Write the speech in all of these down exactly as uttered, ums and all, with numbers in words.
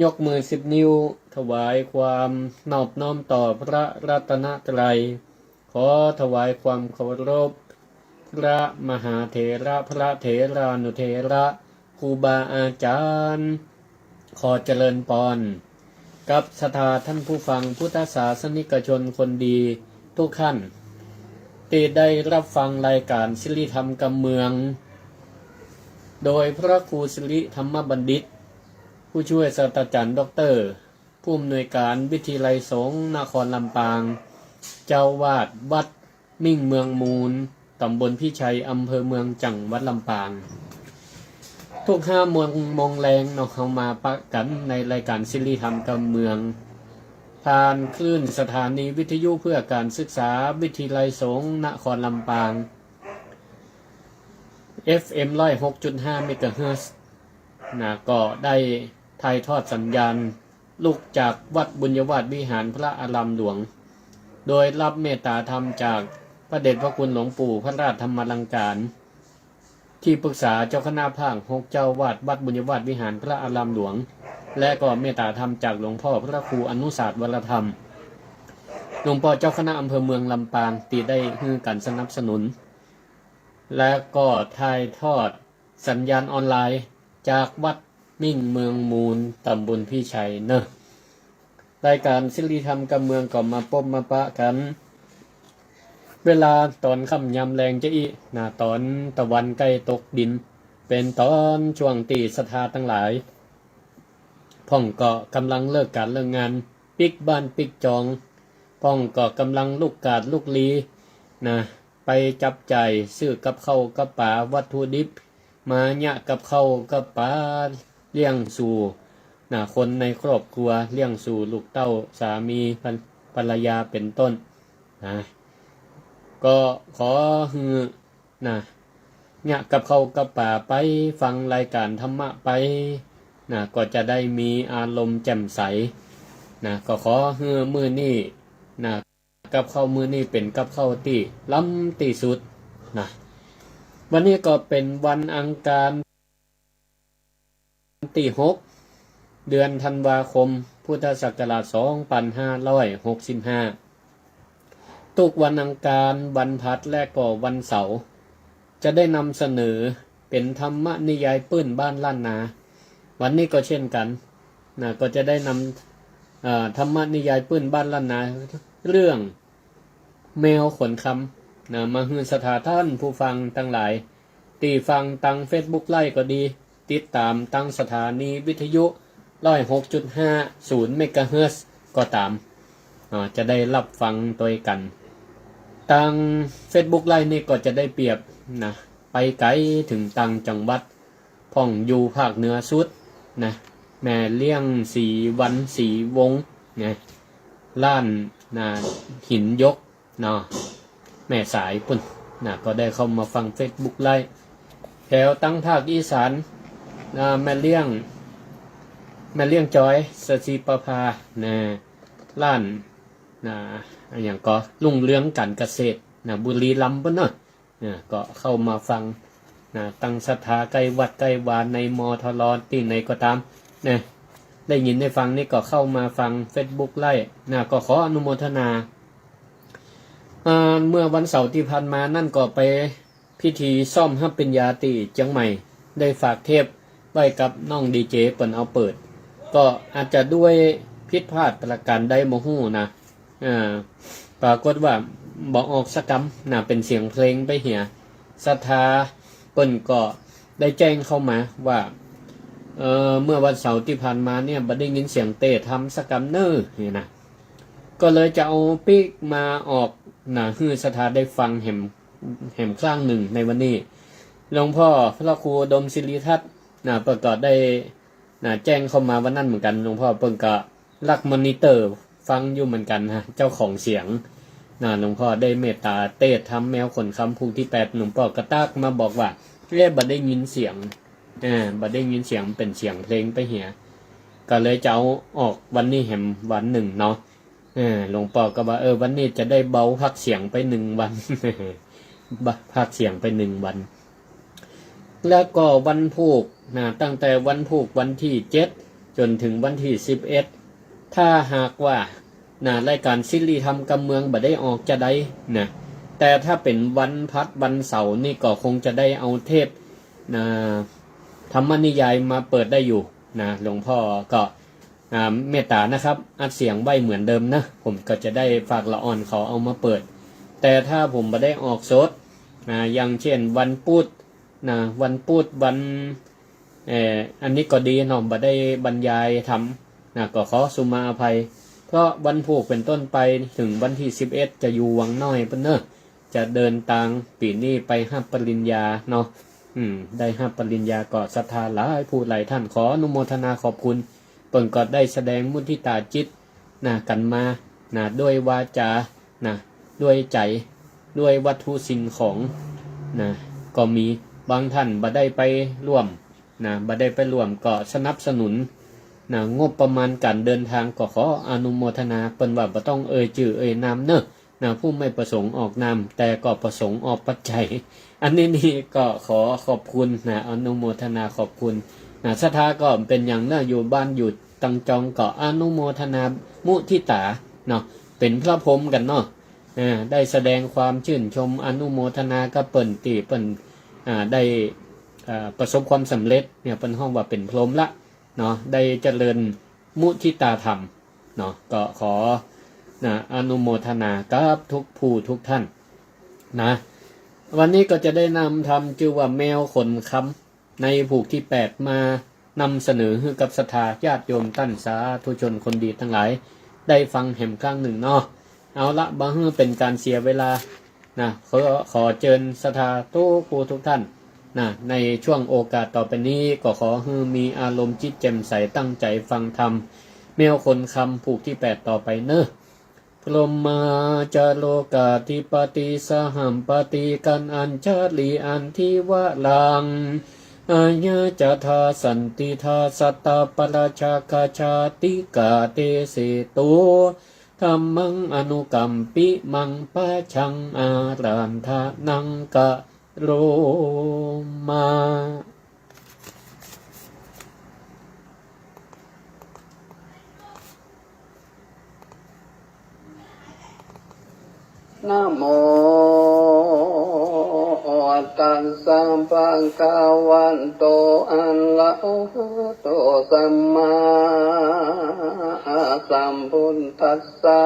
ยกมือสิบนิ้ว ถวายความนอบน้อมต่อพระรัตนตรัย ขอถวายความเคารพ พระมหาเถระ พระเถรานุเถระ ครูบาอาจารย์ ขอเจริญปอน กับศรัทธาท่านผู้ฟังพุทธศาสนิกชนคนดีทุกท่าน ตี้ได้รับฟังรายการสิริธรรมกำเมือง โดยพระครูสิริธรรมบัณฑิต ผู้ช่วยศาสตราจารย์ด็อกเตอร์ ผู้อำนวยการวิทยาลัยสงฆ์นครลำปาง เจ้าอาวาสวัดมิ่งเมืองมูล ตำบลพิชัย อำเภอเมือง จังหวัดลำปาง ทุกห้าโมง โมงแลงเนาะ เฮามาปะกั๋นในรายการสิริธรรมกำเมือง ผ่านคลื่นสถานีวิทยุเพื่อการศึกษา วิทยาลัยสงฆ์นครลำปาง เอฟเอ็ม ร้อยหกจุดห้า เมกะเฮิรตซ์ นะ ก็ได้ถ่ายทอดสัญญาณ ลุกจากวัดบุญญวาสวิหารพระอารามหลวง โดยรับเมตตาธรรมจากพระเดชพระคุณหลวงปู่พระราชธรรมาลังการ ที่ปรึกษาเจ้าคณะภาคหก เจ้าอาวาสวัดบุญญวาสวิหารพระอารามหลวง และก็เมตตาธรรมจากหลวงพ่อพระครูอนุสาสน์วรธรรม หลวงพ่อเจ้าคณะอำเภอเมืองลำปาง ตี้ได้หื้อการสนับสนุน และก็ถ่ายทอดสัญญาณออนไลน์จากวัดมิ่งเมืองมูล ตำบลพิชัยเนาะ รายการสิริธรรมกำเมืองก็มาปบมาปะกั๋น เวลาต๋อนค่ำยามแลงจะอี้นะ ต๋อนตะวันใก้ตกดิน เป๋นต๋อนช่วงตี้ศรัทธาตังหลาย พ่องก็ก่ำลังเลิกก๋านเลิกงาน ปิ๊กบ้านปิ๊กจอง พ่องก็ก่ำลังลุกกาดลุกหลีนะ ไปจับจ่ายซื้อกับข้าวกับป๋า วัตถุดิบ มาเยียะกับข้าวกับป๋าเลี้ยงสู่นะ คนในครอบครัว เลี้ยงสู่ลูกเต้า สามี ภร- ภรรยาเป๋นต้นนะ ก็ขอหื้อนะ เยียะกับข้าวกับป๋าไป ฟังรายการธรรมะไปนะ ก็จะได้มีอารมณ์แจ่มใสนะ ก็ขอหื้อมื้อนี้นะ กับข้าวมื้อนี้เป๋นกับข้าวตี้ล้ำตี้สุดนะ วันนี้ก็เป๋นวันอังคาร ตี้หก เดือนธันวาคม พุทธศักราช สองปันห้าร้อยหกสิบห้า ทุกวันอังคาร วันพฤหัส และก็วันเสาร์ จะได้นำเสนอเป๋นธรรมนิยายปื้นบ้านล้านนา วันนี้ก็เช่นกั๋นนะ ก็จะได้นำ เอ่อ ธรรมนิยายปื้นบ้านล้านนา เรื่องแมวขนคำนะ มาหื้อศรัทธาท่านผู้ฟังตังหลาย ตี้ฟังตังเฟซบุ๊กไลฟ์ก็ดี ติดต๋ามตังสถานีวิทยุ ร้อยหกจุดห้าศูนย์ เมกะเฮิรตซ์ ก็ต๋าม อ่า จะได้ฮับฟังตวยกั๋น ตังเฟซบุ๊กไลฟ์นี่ก็จะได้เปรียบนะ ไปไก๋เถิงต่างจังหวัด พ่องอยู่ภาคเหนือสุดนะ แม่เลี้ยง ศรีวัน ศรีวงศ์นะ ล้านนะ หินยก เนาะ แม่สายปู้นนะ ก็ได้เข้ามาฟังเฟซบุ๊กไลฟ์ แถวตังภาคอีสานนะ แม่เลี้ยง แม่เลี้ยงจอย สศิประภานะ ล้านนะ อะหยังก็ รุ่งเรืองการเกษตรนะ บุรีรัมย์ปู้นเนาะ นะ ก็เข้ามาฟังนะ ตังศรัทธาใก้วัดใก้วาใน มทร ตี้ไหนก็ต๋ามนะ ได้ยินได้ฟังนี่ก็เข้ามาฟังเฟซบุ๊กไลฟ์นะ ก็ขออนุโมทนา อ่า เมื่อวันเสาร์ตี้ผ่านมานั้นก็ไปพิธีซ่อมฮับปริญญาตี้เจียงใหม่ ได้ฝากเทปไว้กับน้องดีเจ เปิ้นเอาเปิด ก็อาจจะด้วยผิดพลาดประก๋านใดบ่ฮู้นะ อ่า ปรากฏว่าบ่ออกสักกำนะ เป๋นเสียงเพลงไปเหีย ศรัทธาเปิ้นก็ได้แจ้งเข้ามาว่า เอ่อ เมื่อวันเสาร์ตี้ผ่านมาเนี่ย บ่ได้ยินเสียงเตธรรมสักกำเน่อ นี่นะ ก็เลยจะเอาปิ๊กมาออกนะ หื้อศรัทธาได้ฟังแหม แหมครั้งนึ่งในวันนี้ หลวงพ่อพระครูอุดมศิริทัศน์นะ เปิ้นก็ได้ นะ แจ้งเข้ามาวันนั้นเหมือนกั๋น หลวงพ่อเปิ้นก็ลักมอนิเตอร์ฟังอยู่เหมือนกั๋นนะ เจ้าของเสียงนะ หลวงพ่อได้เมตต๋าเตธรรมแมวขนคำภูที่แปด หลวงพ่อก็ตั๊กมาบอกว่า เอ๊ะ บ่ได้ยินเสียง อ่า บ่ได้ยินเสียง เป๋นเสียงเพลงไปเหีย ก็เลยจะเอาออกวันนี้แหมวันนึ่งเนาะ เออ หลวงป้อก็ว่า เออ วันนี้จะได้เบาพากย์เสียงไปหนึ่งวัน บ- พากย์เสียงไปหนึ่งวัน แล้วก็วันพูกนะ ตั้งแต่วันพูกวันตี้เจ็ดจ๋นเถิงวันตี้สิบเอ็ด ถ้าหากว่านะ รายก๋านสิริธรรมกำเมืองบ่ได้ออกจาใดนะ แต่ถ้าเป๋นวันพัดวันเสาร์นี่ก็คงจะได้เอาเทปนะ ธรรมนิยายมาเปิดได้อยู่นะ หลวงพ่อก็ อ่า เมตต๋านะครับ อัดเสียงไว้เหมือนเดิมนะ ผมก็จะได้ฝากละอ่อนเขาเอามาเปิด แต่ถ้าผมบ่ได้ออกสดนะ อย่างเช่นวันพูกนะ วันพูกวัน เอ่อ อันนี้ก็ดีเนาะ บ่ได้บรรยายธรรมนะ ก็ขอสุมาอภัย เพราะวันพูกเป๋นต้นไปเถิงวันตี้สิบเอ็ด จะอยู่วังน้อยปู๊นเนาะ จะเดินตางปี๋นี้ไปฮับปริญญาเนาะ อืม ได้ฮับปริญญาก็ศรัทธาหลายผู้หลายท่าน ขออนุโมทนาขอบคุณ เปิ้นก็ได้แสดงมุทิตาจิตนะ กั๋นมานะ ด้วยวาจานะ ด้วยใจ๋ ด้วยวัตถุสิ่งของนะ ก็มี บางท่านบ่ได้ไปร่วมนะ บ่ได้ไปร่วมก็สนับสนุนนะ งบประมาณก๋านเดินตาง ก็ขออนุโมทนา เปิ้นว่าบ่ต้องเอ่ยจื้อเอ่ยนามเนาะ นะ ผู้ไม่ประสงค์ออกนาม แต่ก็ประสงค์ออกปัจจัย อันนี้นี่ก็ขอขอบคุณนะ อนุโมทนาขอบคุณนะ ศรัทธาก็เป๋นอย่างเนาะ อยู่บ้านอยู่ตางจองก็อนุโมทนามุทิตาเนาะ เป๋นพระพรหมกั๋นเนาะ อ่า ได้แสดงความชื่นชมอนุโมทนากับเปิ้นตี้เปิ้น อ่า ได้ อ่า ประสบความสำเร็จเนี่ย เปิ้นฮ้องว่าเป๋นพรหมละเนาะ ได้เจริญมุทิตาธรรม เนาะ ก็ขอนะ อนุโมทนากับทุกผู้ทุกท่านนะ วันนี้ก็จะได้นำธรรมจื้อว่าแมวขนคำ ในผูกตี้แปด มานำเสนอหื้อกับศรัทธาญาติโยมต้านสาธุชนคนดีตังหลาย ได้ฟังแหมครั้งนึ่งเนาะ เอาละ บ่หื้อเป๋นก๋านเสียเวลา นะ ขอ ขอเจิญศรัทธาทุกผู้ทุกท่านนะ ในช่วงโอกาสต่อไปนี้ก็ขอหื้อมีอารมณ์จิตแจ่มใสตั้งใจ๋ฟังธรรม แมวขนคำผูกตี้แปดต่อไปเนาะ พรหมาจาโรกาธิปติสหัมปติกัณอัญชลีอันธิวรัง อาญาจาทาสันติทาสัตตาปราชาคาชาติกาเตเสตุ ธัมมังอนุกัมปิมัง ปะชังอารันธนังกะโรมา นะโมตัสสะภะคะวะโต อะระหะโต สัมมาสัมพุทธัสสะ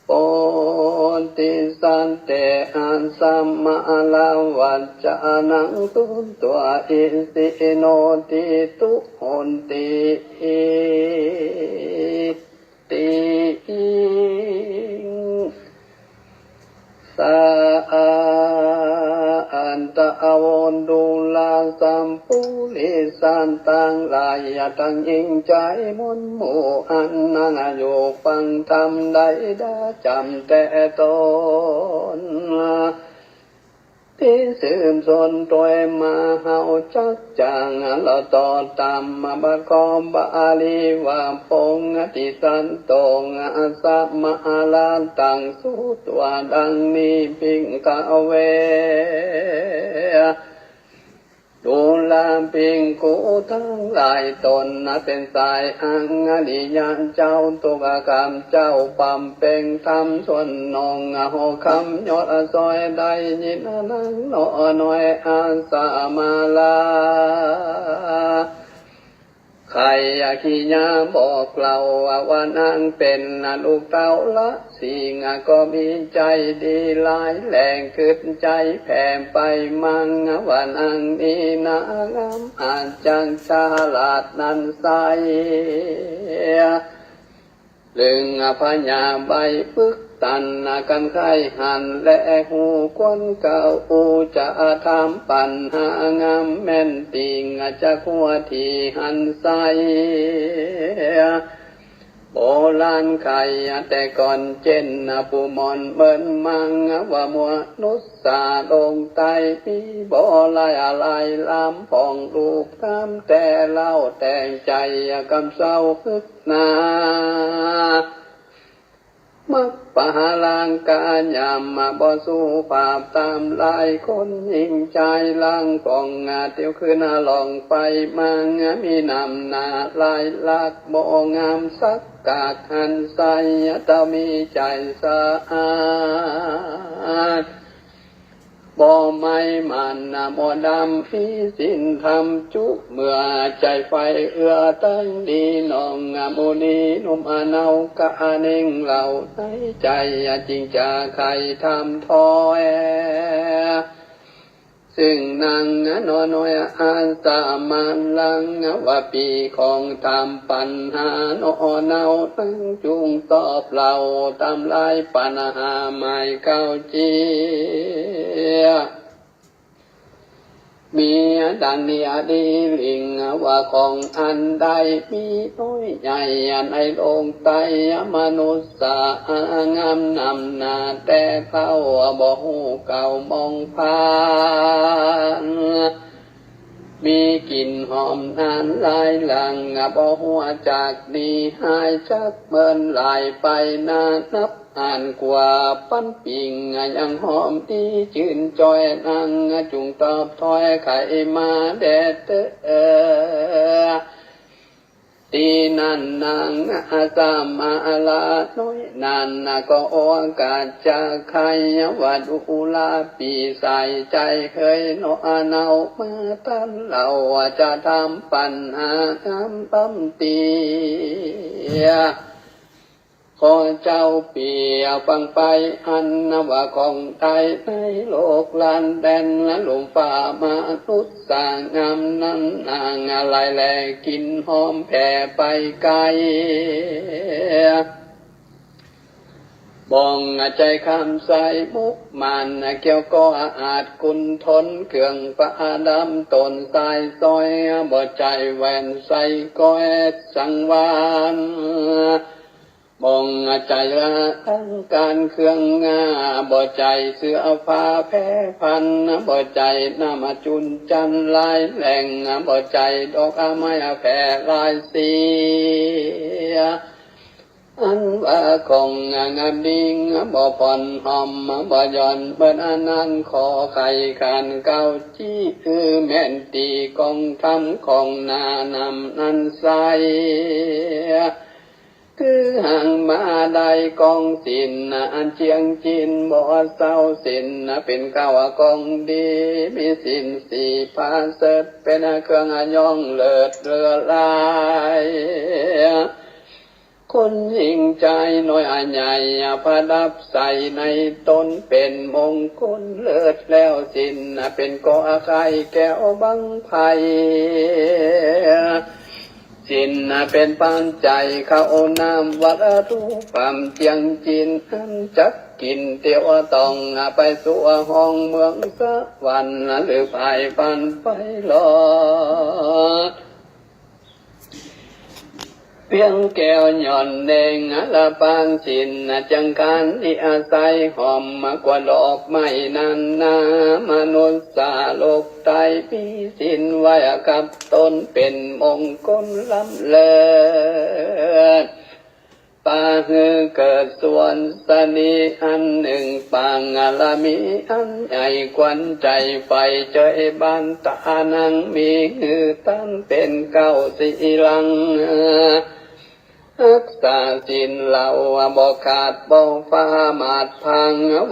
โพธิสัตว์เต อะสมะระวัจจะนัง ตุตวา อิสิโน ทิตุ โหนติ ติ สา อันตะ อโว ดูรา สัพปุริสัตว์ตังหลาย ตังหญิงจายมนหมู่ อันนั่งอยู่ฟังธรรมได้ ดาจ๋ำแต่ตน ตี้สืบสนตวยมา เฮาจักจั่งละต่อต๋ามมา บาขอบาลีว่า ปงอติสันโต อะสมะระ ตัง สุตวา ดังนี้ ภิกขะเว ดูราภิกขุตังหลาย ตนนะเป๋นสายอังอริยะเจ้า ตุกะกำเจ้า บำเพ็งธรรมส่วนนง หกคำยอดสวย ได้ยินอันนั้นหนอ น้อยอาสมะระ ไขยกิยาบอกเล่าว่า นางเป๋นลูกเต้าละ สิ่งก็มีใจ๋ดีหลายแหล่ง กึ๊ดใจ๋แผ่ไปมัง ว่านางนี้นางาม อาจจักฉลาดนั้นใส ลึงพญาใบปึกตัน กันใค่หันแล ฮู้ควรเก่า อู้จะถามปัญหางามแม่นติ่ง จะคัวที่หันใส โบราณไขแต่ก่อนเจ้น ผู้หม่อนเมินมัง ว่ามนุษย์สาลงใต้ มีบ่หลายอะไรลำ พ่องรูปงามแต่เล่า แต่งใจ๋กำเซ้าฮึกหนา มับปะหารังกาย่ำบ่สู้ปราบตามลายคนหญิงจายลังป่องเตียวขึ้นล่องไปมามีน้ำหน้าลายลักษณ์บ่งามสักกากหันใส ตะมีใจ๋สะอาด บ่ไหม้มันบ่ดำ มีศีลธรรมจุ เมื่อใจ๋ใฝ่เอื้อตังดี น้องมุนีหนุ่มเนา กะเน่งเหล่าในใจ๋ จึงจะใค่ทำถ้อย ซึ่งนางน้อยอาสามัญลัง ว่าปี้ของธรรมปัญหาหนอเนา นางจุ่งตอบเล่า ตำลายปัญหาหมายเก้าเจีย มีดังนี้ดีหลิ่ง ว่าของอันใดมีน้อยใหญ่ในโลกไตร มนุษย์สะงามนำหน้าแต่เล่า บ่ฮู้เก่ามองผ่าน มีกลิ่นหอมนานหลายหลัง บ่ฮู้จักดีหายจักเมิน หลายไปนานับ อ่านกว่าปันปิ่ง ยังหอมดีจื้นจ้อย นางจุ่งตอบถ้อยไขมาแด่เต๊อ ตี้นั้นนางอาสามาลาน้อยนั้น ก็โอกาสจะไขว่าดูราปี้ใส่ใจ๋เฮยหนอเนา มาตันเล่าจะทำปัญหางามล้ำเตี้ย ขอเจ้าปี้ฟังไปอันว่าของใดในโลกล้านแดน ลุ่มฟ้ามนุษย์สะงามนั้น นางหลายแลกลิ่นหอมแผ่ไปไกล บ่องใจ๋คำใสมุกมัน เกี่ยวก็อาจกุณฑล เครื่องประดับต้นสายสร้อย บ่ใจ๋แหวนใส่ก้อยสังวาน บ่องใจ๋ละอังการเครื่องงา บ่ใจ๋เสื้อผ้าแพร่พัน บ่ใจ๋น้ำจุ่นจันทร์หลายแหล่ง บ่ใจ๋ดอกไม้แพร่หลายสี อันว่าของงามยิ่ง บ่ผ่อนหอม บ่หย่อนเมินอันนั้น ขอไขขันเก้าจี้ คือแม่นตี้ของธรรมของหน้านำนั้นใส คือหางมาได้กองศีลอันเจียงจินบ่เศร้า ศีลเป็นเกล้ากองดี มีศีลสี่ประเสริฐ เป็นเครื่องย่องเลิศเลือหลาย คนหญิงจายน้อยใหญ่ประดับใส่ในตน เป็นมงคลเลิศแล้ว ศีลเป็นเกล้าไขแก้วบั้งไพ ศีลเป็นปัจจัยเข้าน้ำวัตถุ ความเจียงจินอันจักกิ๋นเตียวต้องไปสู่ห้องเมืองสวรรค์ หรือภายฝันไปรอด เพียงแก้วหย่อนเน่งละปานศีล จังการที่อาศัยหอมกว่าดอกไม้นานา มนุษย์สาโลกไตร มีศีลไว้กับตนเป็นมงคลล้ำเลิศ ปาหื้อเกิดสวนสนีอันหนึ่ง ปางอารมีอันใหญ่ ขวัญใจ๋ใฝ่เจยบ้านตานัง มีหื้อตันเป็นเกล้าสีหลัง ฮักษาศีลเหล่าบ่ขาดบ่ประมาท ภา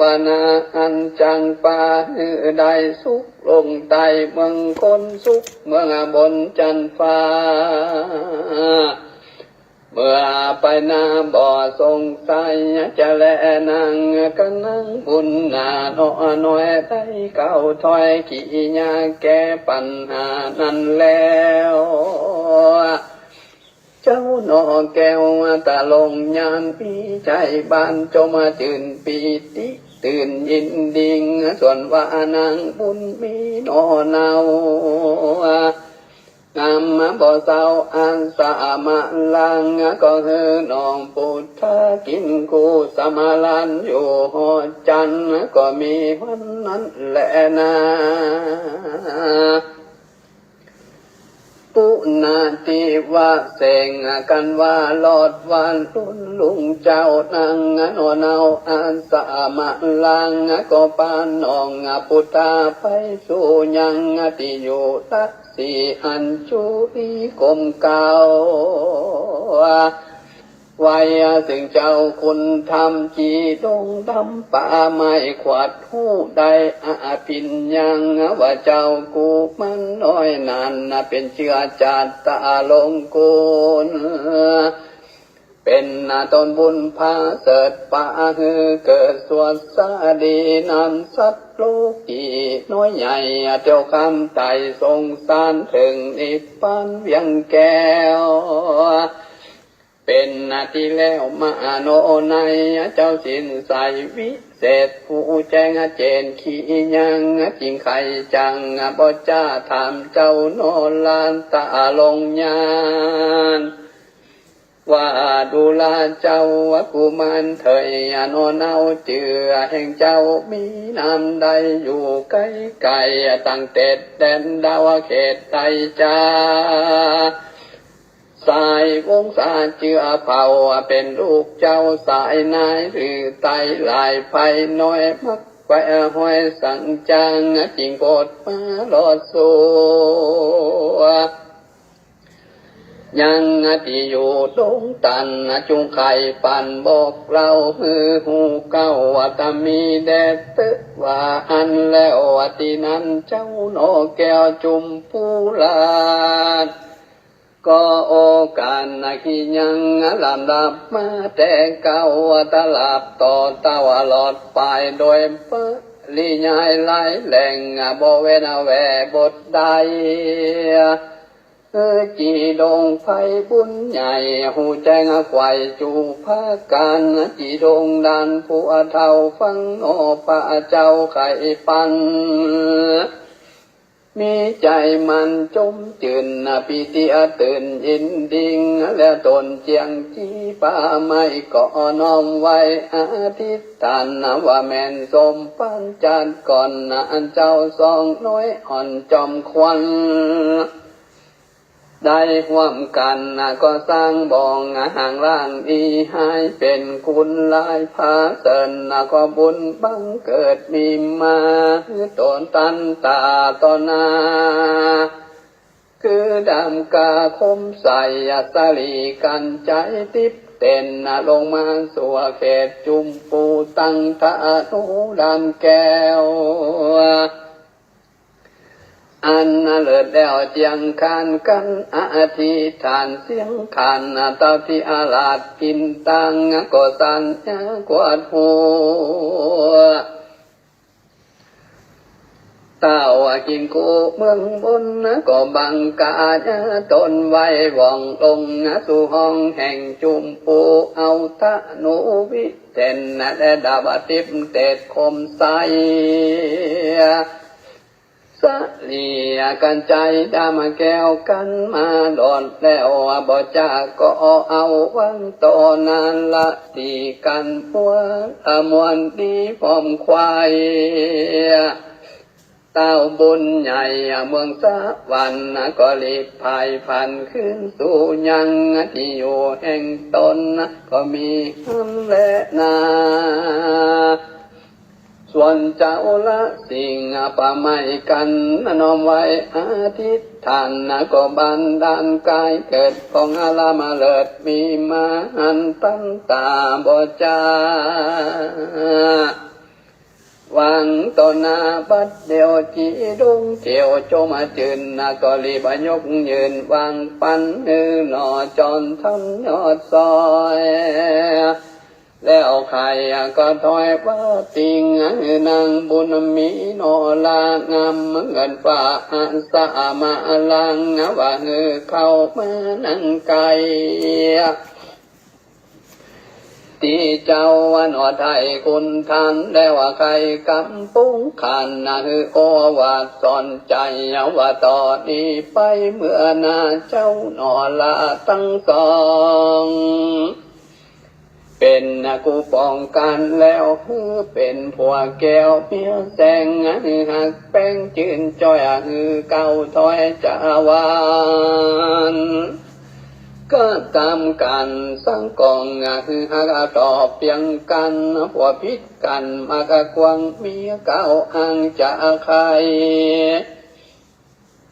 วนาอันจังปาหื้อได้สุขลงใต้เมืองคน สุขเมืองบนจันฟ้า เมื่อไปหน้าบ่สงสัย จะแลนางกะนางบุญนาหนอน้อย ได้เก้าถ้อยกิริยาแก้ปัญหานั้นแล้ว เจ้าหน่อแก้วตะลงยาน มีใจ๋บานจมจื้นปีติตื่นยินดี ส่วนว่านางบุญมีหนอเนา งามบ่เศร้าอันสามาลัง ก็หื้อน้องปุทธะกิ๋นคู่สมาราญอยู่หอจันทร์ ก็มีวันนั้นแลนา ปุณณาติ ว่าเสงกั๋นว่ารอดวันรุ่นลุงเจ้า นังหนอเนาอัสสะมะลัง ก็ปาน้องปุตตาไปสู่ยังตี้อยู่ละสี่อันจุลีกมเกล้า ไว้ซึ่งเจ้าคุณธรรม จีดงดำป่าไม้ขวัด ฮู้ได้อภิญญาว่าเจ้ากุมารน้อยนั้นเป๋นเจื้อจาตุรงค์กุล เป๋นต้นบุญผาเสริฐ ปะหื้อเกิดสวัสดีนั้น สัตว์โลกีน้อยใหญ่ เตียวคำไต่สงสาร เถิงนิพพานเวียงแก้ว เป๋นตี้แล้วมาโนใน เจ้าศีลใสวิเศษ ผู้แจ้งเจนขี้ยัง จึงใค่จังบ่จ้าถามเจ้าหนอ หลานตะลงญาณ ว่าดูราเจ้ากุมารเถิย หนอเนาจื้อแห่งเจ้ามีนามใด อยู่ใก้ไก๋ตั้งเต็ดแดนดาวเขตใดจา สายวงศาเจื้อเผ่า เป๋นลูกเจ้าสายนายหรือไตรหลาย ไพน้อยมักแกว่ห้อยสังจาง จึงโผดมารอดสู่ ยังตี้อยู่ดงตัน จุ่งใค่ปันบอกเล่าหื้อฮู้เกล้า ว่าตะมีแดดเต๊อะว่าอั้น แล้วตี้นั้นเจ้าหนอแก้วจุมปูราช ก็โอกาสนาคียังลำดับมาแต่เก่า ตลับต่อเต้าหลอดปาย โดยปริยายหลายแหล่ง บ่เว้นแว่บทใด เออ จีดงไพบุญใหญ่ ฮู้แจ้งไขว่จู๋พากั๋น จีดงด้านผู้เฒ่าฟังหนอ พระเจ้าไขปัน มีใจ๋หมั่นจมจื้น ปีติตื่นยินดิ่ง แล้วตนเจียงจี๋ป่าไม้ ก็น้อมไหว้อธิษฐาน ว่าแม่นสมปานจาติก่อน อันเจ้าสองน้อยอ่อนจอมขวัญ ได้ฮ่วมกั๋นก็สร้างบ้องห้างล้างหนีหาย เป๋นคุณหลายผาเสริญ ก็บุญบังเกิดมีมา ตนตันตาต่อหน้า คือดำกาคมใส สลีกั๋นใจ๋ติ๊บเต้น ลงมาสู่เขตจุมปูตั้งธนูดำแก้ว อันเลิศแล้วเจียงคานกั๋น อธิษฐานเสียงขาน เต้าที่อาราธกิ๋นตัง ก็สัญญากวาดฮู้ เต้ากิ๋นกู้เมืองบน ก็บังกายต๋นไว้ ว่องลงสู่ห้องแห่งจุมปู เอาธนูวิเศษ และดาบติ๊บเต้นคมใส สลีกั๋นใจ๋ดำแก้วกั๋นมาดอดแล้ว บ่จ้าก็เอาวางต่อหน้าละ ตี้กั๋นมัวละมวลดีพร้อมไขว่ เต้าบุญใหญ่เมืองสวรรค์ ก็หลีกผายผันคืนสู่ยังตี้อยู่แห่งต๋น ก็มีหั้นแลนา ส่วนเจ้าละสิ่งประไมกั๋น น้อมไหว้อธิษฐาน ก็บันดาลกายเกิดผ่องอารามเลิศ มีมาหันตันตาบ่จ้า วางต่อหน้าบัดเดี่ยว จีดงเจียวจมจื้น ก็รีบยกยื่นวางปั๋น หื้อหนอจอมธรรมยอดซอย แล้วใค่ก็ถอยว่าติ่ง หื้อนางบุญมีหนอลางาม เงินฟ้าอัสสะมะลัง ว่าหื้อเข้ามานั่งใก้ ตี้เจ้าหนอไถ่คุณทาน แล้วใค่กำปุงขัน หื้อโอวาทสอนใจ๋ ว่าต่อนี้ไปเมื่อหน้าเจ้าหนอละตังสอง เป๋นกู้ป้องกันแล้ว หื้อเป๋นผัวแก้วเมียแสง หื้อฮักแป้งจื้นจ้อย หื้อเกล้าถอยจาวาน ก็ต๋ามกั๋นสังก๋อง หื้อฮักต่อเปียงกั๋น ผัวผิดกั๋นมากกว้าง เมียเก่าอังจะใค่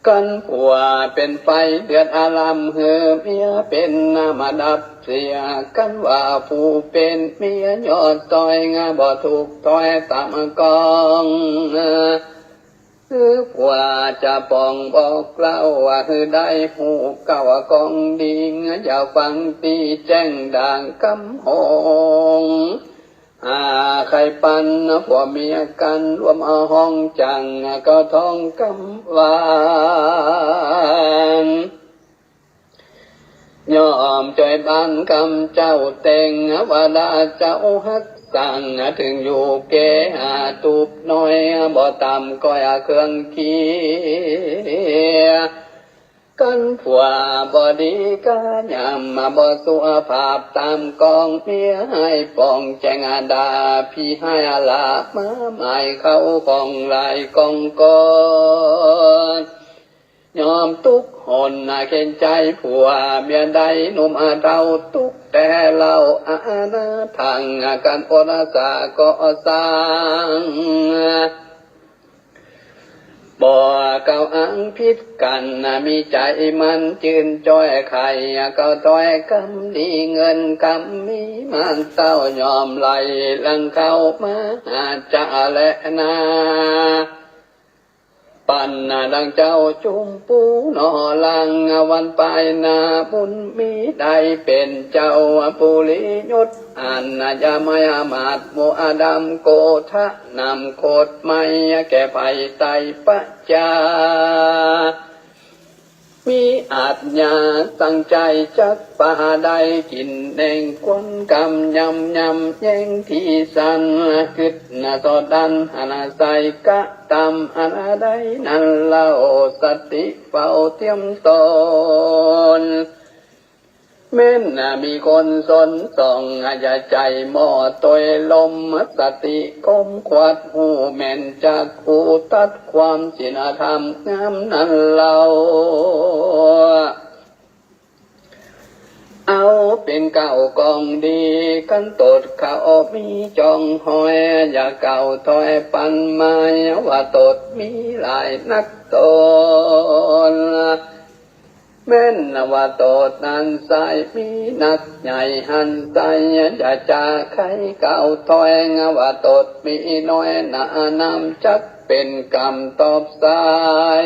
กั๋นผัวเป๋นไฟเดือดอาราม หื้อเมียเป๋นน้ำดับเสีย กั๋นว่าผู้เป๋นเมียยอดต้อย บ่ถูกต้อยต๋ามก๋อง หื้อผัวจะป้องบอกเล่า หื้อได้ฮู้เก่าก๋องดี อย่าฟังตี้แจ้งด่างกำหง หาใค่ปันผัวเมียกั๋น ร่วมเอาห้องจัง เก่าท้องกำหวาน ย่อมจ้อยบ้านกำเจ้าแต่ง ว่าดาเจ้าฮักสั่ง เถิงอยู่แก่หาตูบน้อย บ่ต่ำก้อยเครื่องเคีย กั๋นผัวบ่ดีกายาม บ่สุภาพต๋ามก๋อง เมียฮ้ายป้องแจ้งด่า ผีฮ้ายละมาหมายเข้าของหลายกองกอด ย่อมตุ๊กหนเข็ญใจ๋ผัว เมียได้หนุ่มเฒ่าตุ๊กแต่เล่า อาณาถังกั๋นอดสาก่อสร้าง บ่เก่าอังผิดกั๋น มีใจ๋มันจื้นจ้อยใค่ เก่าต้อยกำดีเงินกำมีมากเต้า ย่อมไหลหลังเข้ามาหาจะแลนา ปันดังเจ้าจุมปูหนอหลัง วันปายหน้าบุญมีได้เป๋นเจ้าปุริยศ อันจะไม่อามาตย์หมู่อดัมโกธะ นำโคตรไม่แก่ภัยไตรประจา มีอาจญาตั้งใจ๋จักปาได้กิ๋นแหนง ควันกำยำยำแย่งตี้สัน กึ๊ดหน้าสอดดันหันใส่กะตำ อันใดนั้นเล่า สติเฝ้าเตรียมต๋น แม้นมีคนสนส่อง อย่าใจ๋หม้อตวยลม สติคมขวัดฮู้แม่นจักฮู้ ตัดความศีลธรรมงามนั้นเล่า เอาเป๋นเก่ากองดี กั๋นตดเขามีจองห้อย อย่าเก่าถอยปันไม้ ว่าตดมีหลายนักต๋น แม้นว่าตดนั้นใสมีนักใหญ่หันใส อย่าจะใค่เก่าถอย ว่าตดมีน้อยหนานำ จักเป๋นกำตอบสาย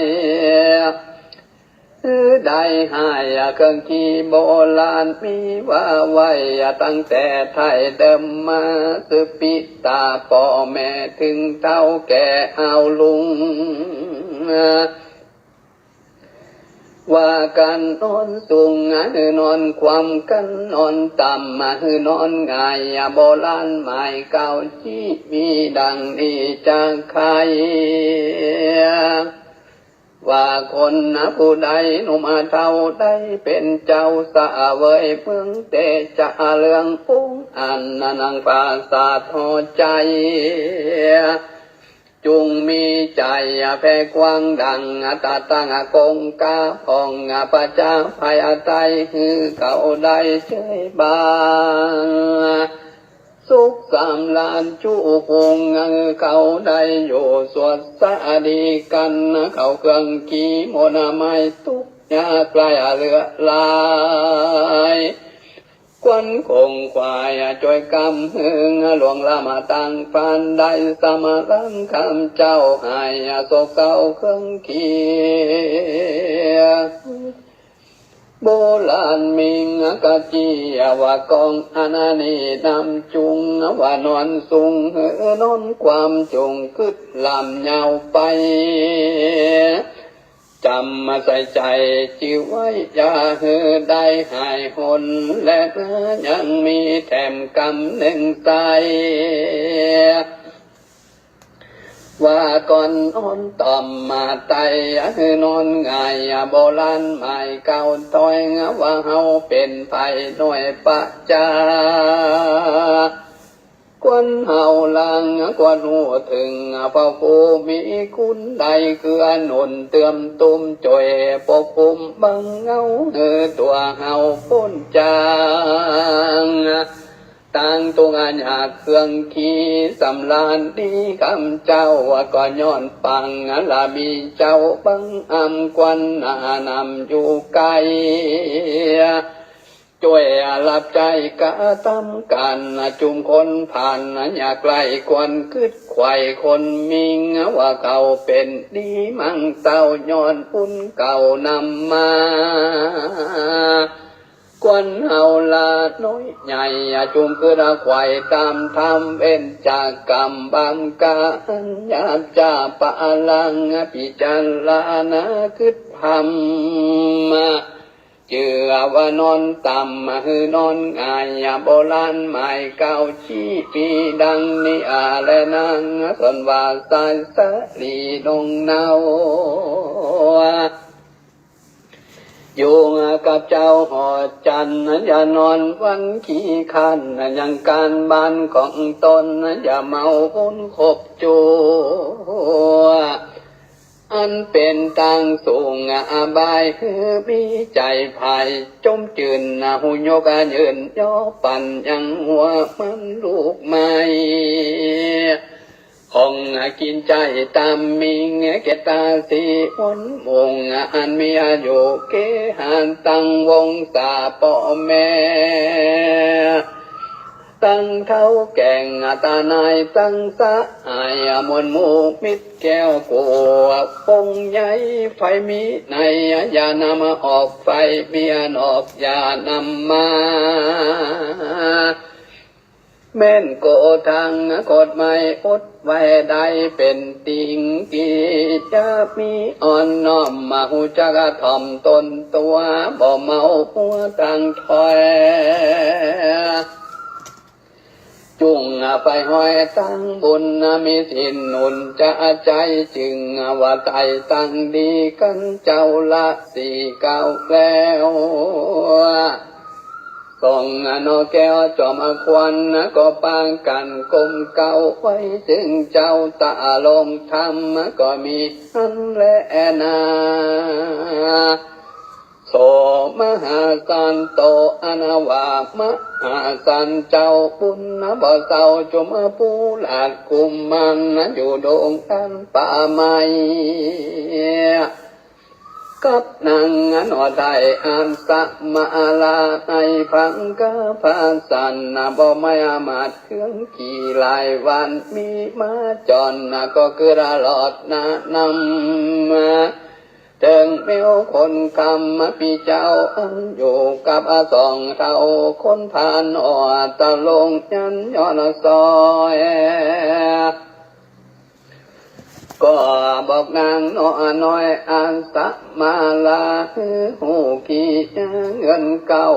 หื้อได้หายเครื่องคีโบราณ มีว่าไว้ตั้งแต่ไถ่เดิมมา สืบปิตาป้อแม่เถิงเฒ่าแก่เอาลุง ว่ากั๋นนอนสูง หื้อนอนคว่ำ กั๋นนอนต่ำ หื้อนอนหงาย โบราณหมายเก่า ตี้มีดังนี้จะใค่ ว่าคนผู้ใดหนุ่มเฒ่าได้เป๋นเจ้าเสวยเมือง แต่จะเลื่ององค์อันนั่งปราสาทหอใจ๋ จุ่งมีใจ๋แผ่กว้างดังตาตั้งกงกา ผ่องประจาภัยไต หื้อเขาได้เชยบาน สุขสำราญจุภูมิ เขาได้อยู่สวัสดีกั๋น เขาเครื่องคีมนต์ไม้ ตุ๊กข์ยากไร้เหลือหลาย ควันคงขวายจ้อยกำเฮือง ล่วงล้ำต่างปานได้ สำราญกำเจ้าหาย โศกเศร้าเครื่องคี โบราณมิงกะจี ว่ากองอันนี้นำจุ่ง ว่านอนสูง หื้อนอนคว่ำ จุ่งกึ๊ดล้ำยาวไป จ๋ำใส่ใจ๋จื้อไว้ อย่าหื้อได้หายหน และยังมีแถมกำนึ่งใส่ ว่าก่อนนอนต่อมมาไต หื้อนอนหงาย โบราณหมายเก่าถ้อย ว่าเฮาเป๋นไพร่น้อยประจา ควรเฮาหลัง ควรฮู้เถิง พระผู้มีคุณ ได้เกื้อหนุนเติมตุ้ม จ้วยปกปุ้มบังเงา หื้อตั๋วเฮาป๊นจาง ตางตุ๊กข์ยากเครื่องขี สำราญดีกำเจ้า ก็ย้อนปังละมีเจ้าบังอำ ควรหน้านำอยู่ใก้ จ้วยฮับใจ๊กระตำก๋าน จุมคนผ่านยากไร้ ควรกึ๊ดไขว่คนมิ่ง ว่าเขาเป๋นดีมั่งเต้า ย้อนบุญเก่านำมา ควรเฮาละน้อยใหญ่ จุมกึ๊ดไขว่ต๋ามธรรม เว้นจากกรรมบาปก๋าน อันหยาบจ๊าปะรัง พิจารณากึ๊ดธรรม จื้อว่านอนต่ำ หื้อนอนง่าย โบราณหมายกล่าว ชี้มีดังนี้ อาแลนาง ส่วนว่าสายสาลีนงเนา อยู่กับเจ้าหอจันทร์ อย่านอนวันขี้คร้าน ยังก๋านบ้านของตน อย่าเมาบุญครบจั่ว อันเป๋นตางสูงอบาย หื้อมีใจ๋ใฝ่จมจื้น ฮู้ยกยืนยอปั่น ยังหัวมันลูกไม้ ของกิ๋นใจ๊ต๋ามมิ่ง แก่ต๋าสีมนต์มุ่ง อันมีอายุเกหา ตั้งวงศาป้อแม่ ตั้งเฒ่าแก่งต๋านาย ตั้งสหายมวลหมู่มิตรแก้วกั๋ว ปงใหญ่ใผมีใน อย่านำออก ใผมีนอก อย่านำมา แม่นโกฏัง กฎหมายอดไว้ได้เป๋นติ่ง กิริยามีอ่อนน้อม มาฮู้จักถ่อมต๋นตั๋ว บ่เมาหัวตางถ้อย จุ่งไปห้อยตางบุญ มีศีลหนุนจะใจ๋ จึงว่าไต่ตางดีกั๋น เจ้าละสี่เก้าแล้ว สองหน่อแก้วจอมขวัญ ก็ปากั๋นก้มเกล้าไหว้ จึงเจ้าตะลงธรรม ก็มีอันแลนา โสมหาสันโต อันว่ามหาสันเจ้าบุญ บ่เศร้าจุมผู้หลาดกุมาร อยู่ดงอันป่าไม้ กับนางหน่อได้อันสมาลา ในพังกาพาสัน บ่ไม่อามาตย์เครื่องขี่หลายวัน มีม้าจร ก็คือรอดหน้านำ เถิงแม้วคนคำ ปี้เจ้าอันอยู่กับสองเฒ่าคนพาล ออดตะลงยันยอดซอย ก็บอกนางหน่อน้อยอันสมาลา หื้อฮู้กี้เงินเก่า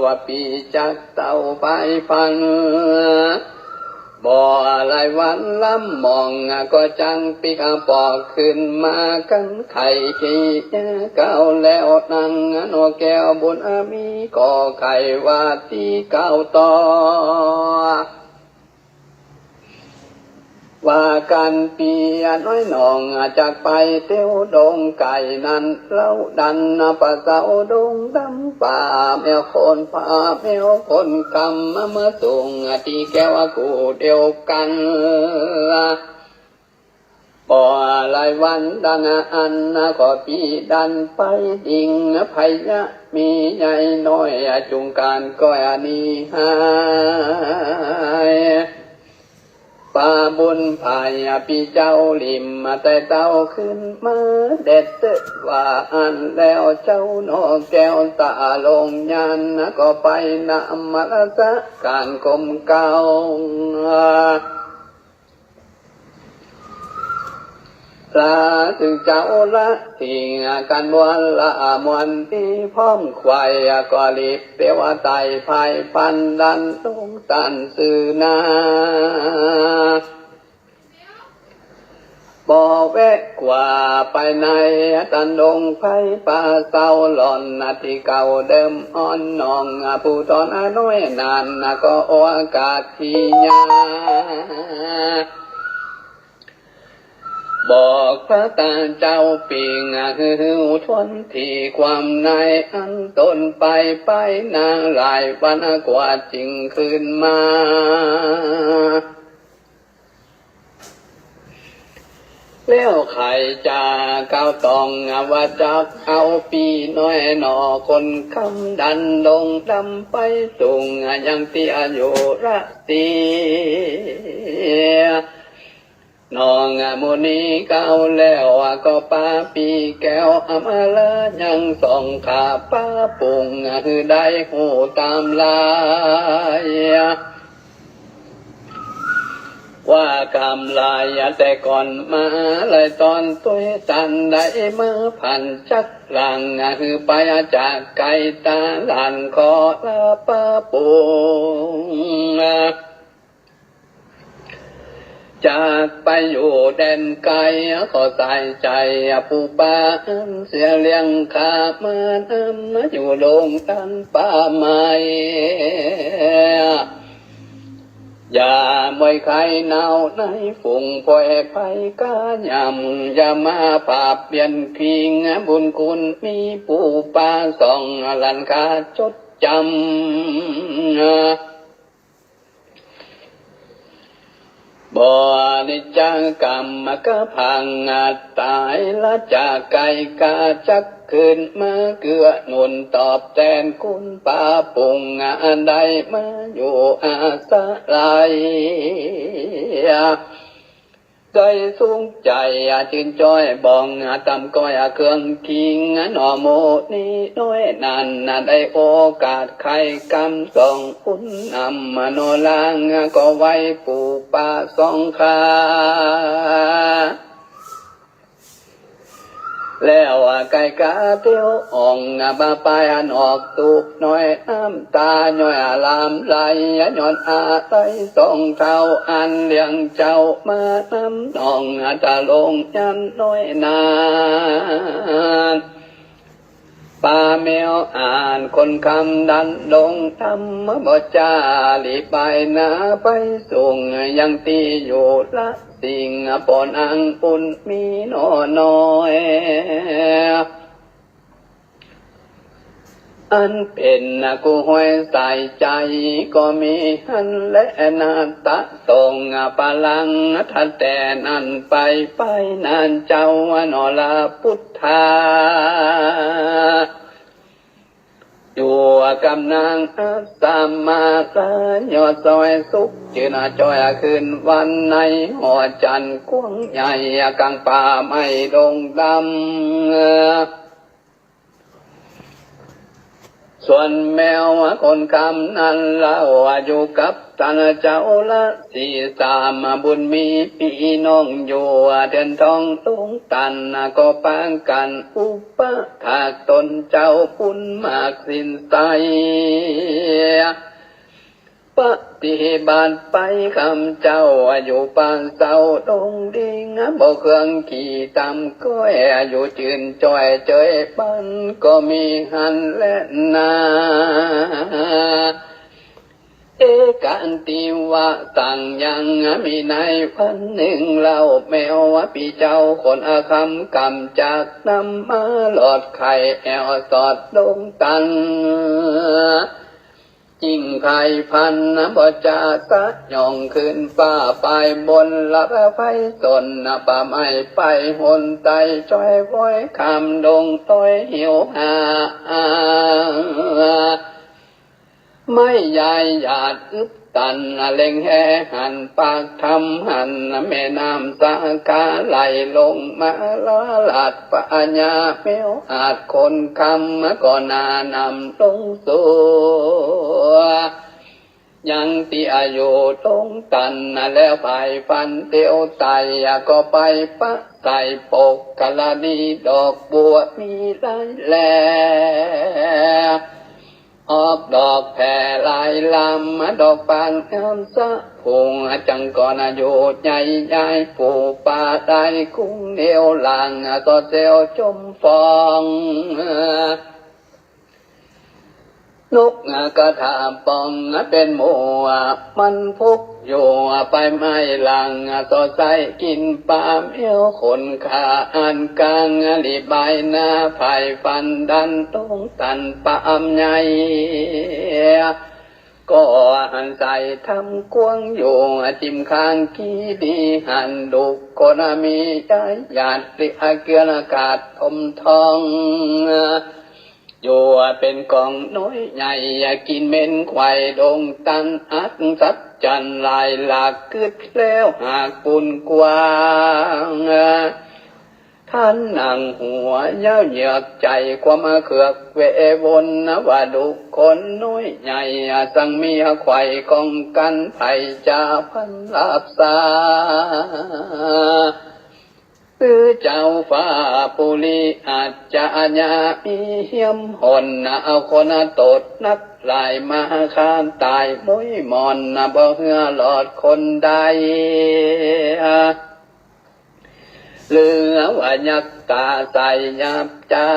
ว่าปี้จักเต้าไปพัน บ่หลายวันลำหมอง ก็จั้งปิ๊กปอกขึ้นมา กั๋นไขกี้เก่าแล้ว นางหน่อแก้วบุญมี ก็ไขว่าตี้เก่าต่อ ว่ากั๋นปี้น้อยหน่อง จักไปเตียวดงไก๋นั้น เล่าดันป่าเซาดงดำป่า แม้วคนพาแม้วคนคำ มาสูงตี้แก้วกูเดียวกั๋น บ่หลายวันดังอัน ก็ปี้ดันไปดิ่ง ไผยะมีใหญ่น้อย จุ่งก๋านก้อยหนีหาย ป่าบุญไผปี้เจ้าลิ่ม ไต่เต้าขึ้นมา เด็ดเต๊ะว่าอั้นแล้ว เจ้าหน่อแก้วตะลงยัน ก็ไปนมัสก๋านก้มเกล้า ลาซึ่งเจ้าละสิ่งกังวลละมวลตี้พร้อมไขว่ ก็รีบเตียวไต่พายพันดันลงตันซื่อนา บ่แวะกว่าไปในตันดงไพรป่าเศร้าหล่อนตี้เก่าเดิมอ่อน น้องผู้ต๋อนน้อยนั้นก็โอกาสตี้จะบอกพระตาเจ้าปิงหื้อฮู้ถ้วนตี้ความในอันต๋นไป ไปนานหลายวันกว่าจึงคืนมา แล้วใค่จะกล่าวต้องว่าจักเอาปี้น้อยหน่อคนคำดันดงดำไปสูงยังตี้อยู่ละเสีย น้องหมู่นี้กล่าวแล้วก็ปาปี้แก้วอำลายังสองข้าป้าปุ้งหื้อได้ฮู้ต๋ามลาย ว่ากำลายแต่ก่อนมาหลายต๋อนตวยตันได้มาพันจักหลังหื้อไปจากไก๋ต๋าหลานขอลาป้าปุ้ง จากไปอยู่แดนไก๋ขอสายใจ๋ผู้ป้าอันเสียเลี้ยงข้ามานำอยู่ดงตันป่าไม้ อย่าม่วยใค่หนาวในฝูงพวยไพรก้ายำ อย่ามาผาบเบียนคิงบุญคุณมีผู้ป้าสองหลานข้าจดจ๋ำ บ่ได้จากกำกะพังต๋ายละจากไก๋ กาจักคืนมาเกื้อหนุนตอบแตนคุณป้าปุ้งอันได้มาอยู่อาศัย ได้สุขใจ๋จื้นจ้อยบ่องต๋ามก้อยเครื่องคิง หน่อหมู่นี้น้อยนั้นได้โอกาสใค่กำสองคุณนำหน่อลางก็ไหว้ผู้ป้าสองข้า แล้วไก๋กาเตียวอ่อง บ่าปายอันออกตูบน้อย น้ำต๋าย้อยหลามไหล ย้อนอาศัยสองเฒ่าอันเลี้ยงเจ้ามานำ น้องต๋าลงยันน้อยนั้น ป้าแมวอ่านคนคำดันดงธรรมบ่จาหลีไปหน้าไปสูงยังตี้อยู่ละสิ่ง ป้อนอังปุ้นมีหน่อน้อย อันเป๋นกู้ห้อยสายใจ๋ก็มีหั้นแล นาตะตงปะลัง ถ้าแต่นั้นไป ไปนั้นเจ้าหน่อละปุทธา อยู่กับนางอัสสมาลายอดซอยสุข จื้นจ้อยคืนวันในหอจันทร์กว้างใหญ่ ก๋างป่าไม้ดงดำ ส่วนแมวคนคำนั้นเล่าอยู่กับต้านเจ้าละสี่สาม บุญมีปี้น้องอยู่เดือนทองดงตัน ก็ปางกั๋นอุปถากต๋นเจ้าปุ้นมากสินใส ปฏิบัติไปคำเจ้าอยู่ป่าเศร้าดงดิง บ่เครื่องขี่ต๋ามก้อย อยู่จื้นจ้อยเจยปันก็มีหั้นแลนา เอกันติวะตังยัง มีในวันนึ่งเล่าแมวปี้เจ้าคนอาคำกำจากนำมาหลอดไข่แอวสอดดงตัน จิ่งไข่พันบ่จาสะหย่องขึ้นฟ้าไปบนละไฟสนป่าไม้ไปหนใต้จ้อยว้อยข้ามดงต้อยหิวหา ไม่ยายหยาดอึบตัน เล็งแหหันปากถ้ำหัน แม่น้ำสาขาไหลลงมาละลาดปัญญาแมวอาจคนคำก็หน้านำลงสู่ ยังตี้อายุดงตัน แล้วฝ่ายฟันเตียวไตก็ไปปะใส่ปกกรณีดอกบัวมีหลายแล ออกดอกแผ่หลาย ลำดอกบานงามสะพุง จังก่อนอยู่ใหญ่ยายผู้ป่าได้กุ้งเหนียวหลัง สอดแซวจมฟอง นกกระทาปองเป็นหมู่ มันพุกอยู่ไปไม้หลัง สอดใส่กิ๋นปาแมวขนขาอันกลาง หลีบายหน้าไผ่ฟันดันตรงตันปามใหญ่ ก็หันใส่ทำกว้างอยู่ จิมข้างกี้ดีหันดุคนมีใจหยาด หลีอาเกือนขาดทมทอง อยู่เป็นกองน้อยใหญ่ กิ๋นเหม็นไขว่ดงตัน อัศจรรย์หลายหลาก กึ๊ดแล้วหากปูนกว้าง ท่านนั่งหัวยาวเหยือก ใจ๋ความเคืองเววน ว่าดุคนน้อยใหญ่ สังมีไขว่กองกั๋น ใผจะพันลาบสา หรือเจ้าฟ้าปุริอาจจะอาญามีเฮี้ยมหน เอาคนตดนักหลายมาฆ่าต๋าย มุ้ยหมอนบ่เหือรอดคนใด หรือว่ายักษ์ต๋าใสหยาบจ้า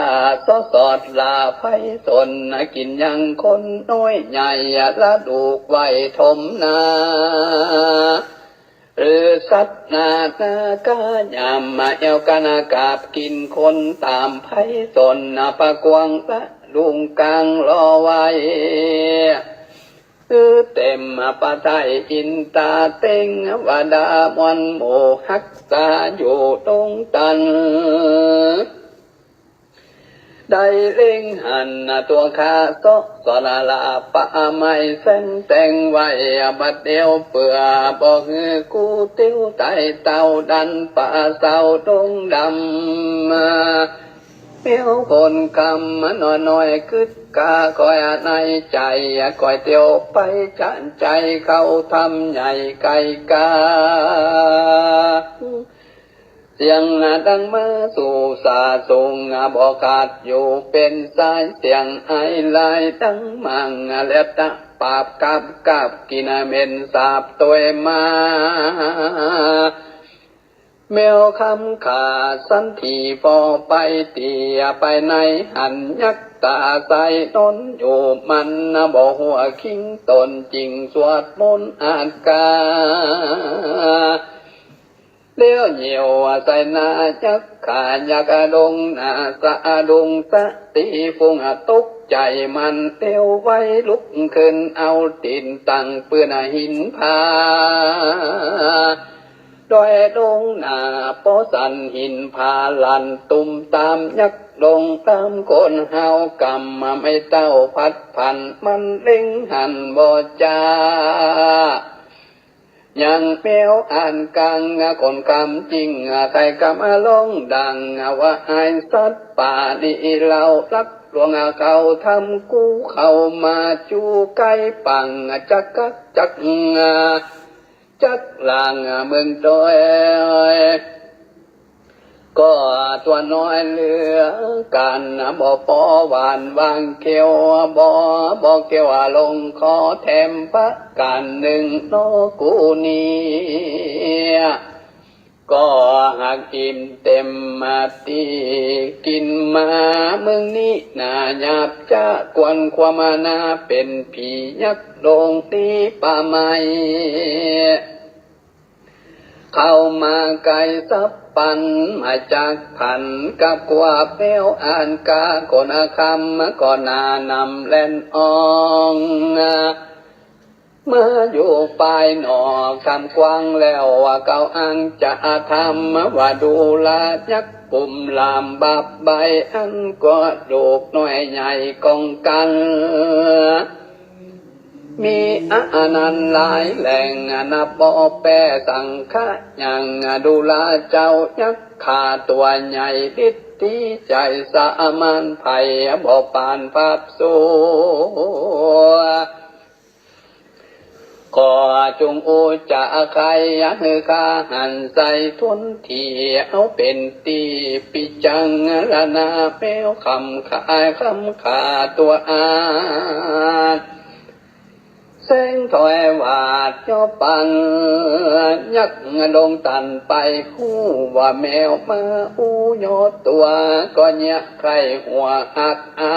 สอดสอดล่าไพศาล กิ๋นยังคนน้อยใหญ่ ละดูกไว้ถมนา หรือสัตว์นานาก้าหยาบมาแอ่วกั๋นกาบกิ๋นคนต๋ามไพศาล ปะกวางละลุงกางรอไว้ หรือเต็มปะไถ่อินต๋าเต็ง วดามอนหมู่ฮักษาอยู่ตรงตัน ได้เล็งหันตั๋วข้าเซาะสอดละปะไม้แสนแต่งไว้ บัดเดียวเปื้อบ่หื้อกู้เตี้ยวไต่เต้าดันป่าเศร้าดงดำ แมวคนคำน้อยๆ กึ๊ดกาคอยในใจ๋ คอยเตี้ยวไปจานใจ๋เข้าถ้ำใหญ่ไกลกา เสียงดังมาสู่สาสูง บ่ขาดอยู่เป๋นสาย เสียงไอลายดังมัง และตะปาบกาบกาบ กิ๋นเหม็นสาบตวยมา แมวคำขาสันทีฟอไปเตี้ยไปในหัน ยักษ์ต๋าใสนอนอยู่มัน บ่หัวคิงต๋นจิ่งสวดมนต์อาจกา แล้วเหยี่ยวใส่หน้ายักษ์ขา ยักษ์ดงหน้าสะดุ้งสะตี้ฟุ้ง ตกใจ๋มันเตี้ยวไวลุกขึ้น เอาตี๋นตั้งปื้นหินผา ดอยดงหน้าปอสั่นหินผาลั่นตุ้มตาม ยักษ์ดงต๋ามคนห้าวกำ ไม้เต้าพัดผันมันเล็งหันบ่จ้า ยังแมวอันกังคนคำจิ่ง ใส่กำร้องดัง ว่าอ้ายสัตว์ป่านี้เล่า ลักลวงเข้าถ้ำกูเข้ามา จู้ใก้ปังจักกักจัก จักหลังเมืองโตย ก็ตั๋วน้อยเหลือกั๋น บ่ปอหวานวางเขี้ยว บ่ บ่เขี้ยวลงคอแถมประก๋านนึ่ง นอกูนี้ ก็หากอิ่มเต็มตี้ กิ๋นมาเมืองนี้หน้าหยาบจ๊า ควรความหน้าเป๋นผียักษ์ดงตี้ป่าไม้ เข้ามาไกลสับปัน มาจากผันกับกว่าแมวอันกาคนคำ ก็หน้านำแล่นอ่อง มาอยู่ภายนอกถ้ำกว้างแล้ว ว่าเก่าอ้างจะธรรม ว่าดูรายักษ์กุมลามบาบใบ้ อันกว่าดูกน้อยใหญ่กองกั๋น มีอานันต์หลายแหล่ง นับบ่แป้สังขะยัง ดูราเจ้ายักษ์ข้าตั๋วใหญ่ ฤทธิใจ๋สามารถไผบ่ปานปราบสู้ ก็จุ่งอู้จะใค่หื้อข้าหันใส่ถ้วนตี้ เอาเป๋นตี้ปิจังรณา แมวคำขา คำขาตั๋วอาจ แสงถ้อยหวาดยอปัง ยักษ์ลงตันไป ฮู้ว่าแมวมาอู้ยอตัว ก็เยียะใค่หัวอักอา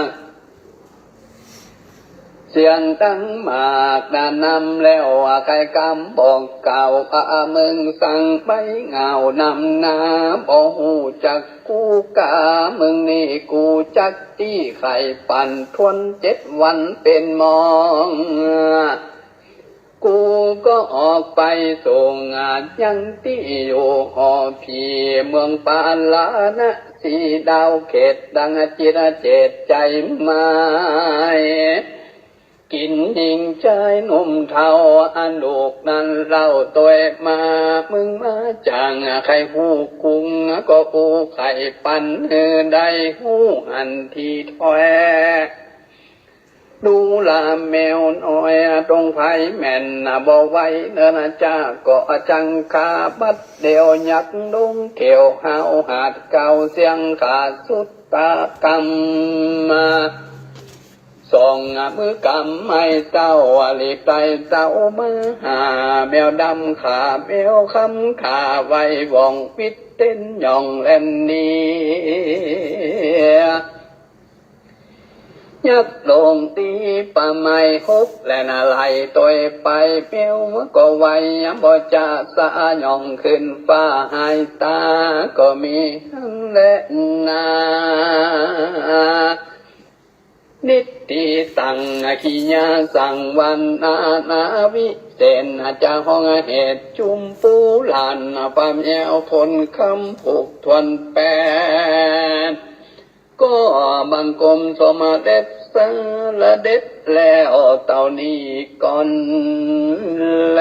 ก เสียงดังมากหนานำ แล้วใค่กำบอกกล่าว อามึงสั่งใบเหง้านำหนา บ่ฮู้จักกูกา มึงนี่กูจักตี้ ใค่ปันทวนเจ็ดวันเป๋นมอง กูก็ออกไปส่งงานยังตี้อยู่หอผี เมืองปาราณสี ดาวเขตดังจิตเจตใจหมาย กิ๋นญิงจายหนุ่มเฒ่า อันลูกนั้นเล่าตวยมา มึงมาจางใค่ฮู้กุง ก็อู้ใค่ปันหื้อได้ฮู้หันทีถ้อย ดูราแมวน้อยตรงไผแม่นบ่ไหวเนินจ้า ก็จังฆ่าบัดเดี่ยว ยักษ์ดงเขียวห้าวหาดเก่า เสียงขาดสุดตากำมา สองมือกำไม้เต้า หลีกไต่เต้ามาหา แมวดำขาแมวคำขาไว้ ว่องวิดเต้นย่องแล่นหนี ยักษ์ลงตีป่าไม้หก และนาไล่ตวยไป แมวก็ไวบ่จะสะ ย่องขึ้นฟ้าหายตา ก็มีหั้นแลนา นิตติตัง กิริยาสังวรรณานาวิเศษ จะฮ้องเหตุจุมปูหลาน ป้าแมวคนคำผูกถ้วนแปด ก็บังคมสมเด็จสารเด็จแล้วเต้านี้ก่อนแล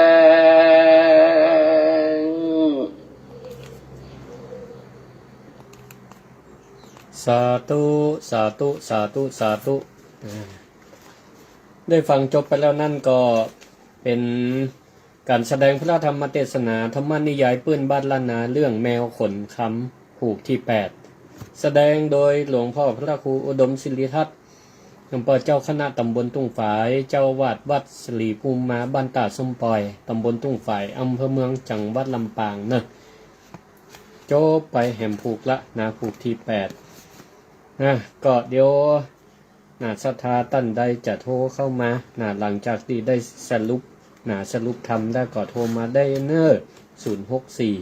สาธุ สาธุ สาธุ สาธุ อ่า ได้ฟังจบไปแล้วนั่นก็เป๋นก๋านแสดงพระธรรมเทศนา ธรรมนิยายปื้นบ้านล้านนา เรื่องแมวขนคำ ผูกตี้แปด แสดงโดยหลวงพ่อพระครูอุดมสิริทัตน์ หลวงป้อเจ้าคณะตำบลทุ่งฝาย เจ้าอาวาสวัดสิริภูมิมา บ้านต้าส้มปอย ตำบลทุ่งฝาย อำเภอเมือง จังหวัดลำปางเนาะ จบไปแหมผูกละนะ ผูกตี้แปดนะ ก็เดี๋ยวนะ ศรัทธาต้านใดจะโทรเข้ามานะ หลังจากตี้ได้สรุปนะ สรุปธรรมแล้วก็โทรมาได้เน้อ ศูนย์หกสี่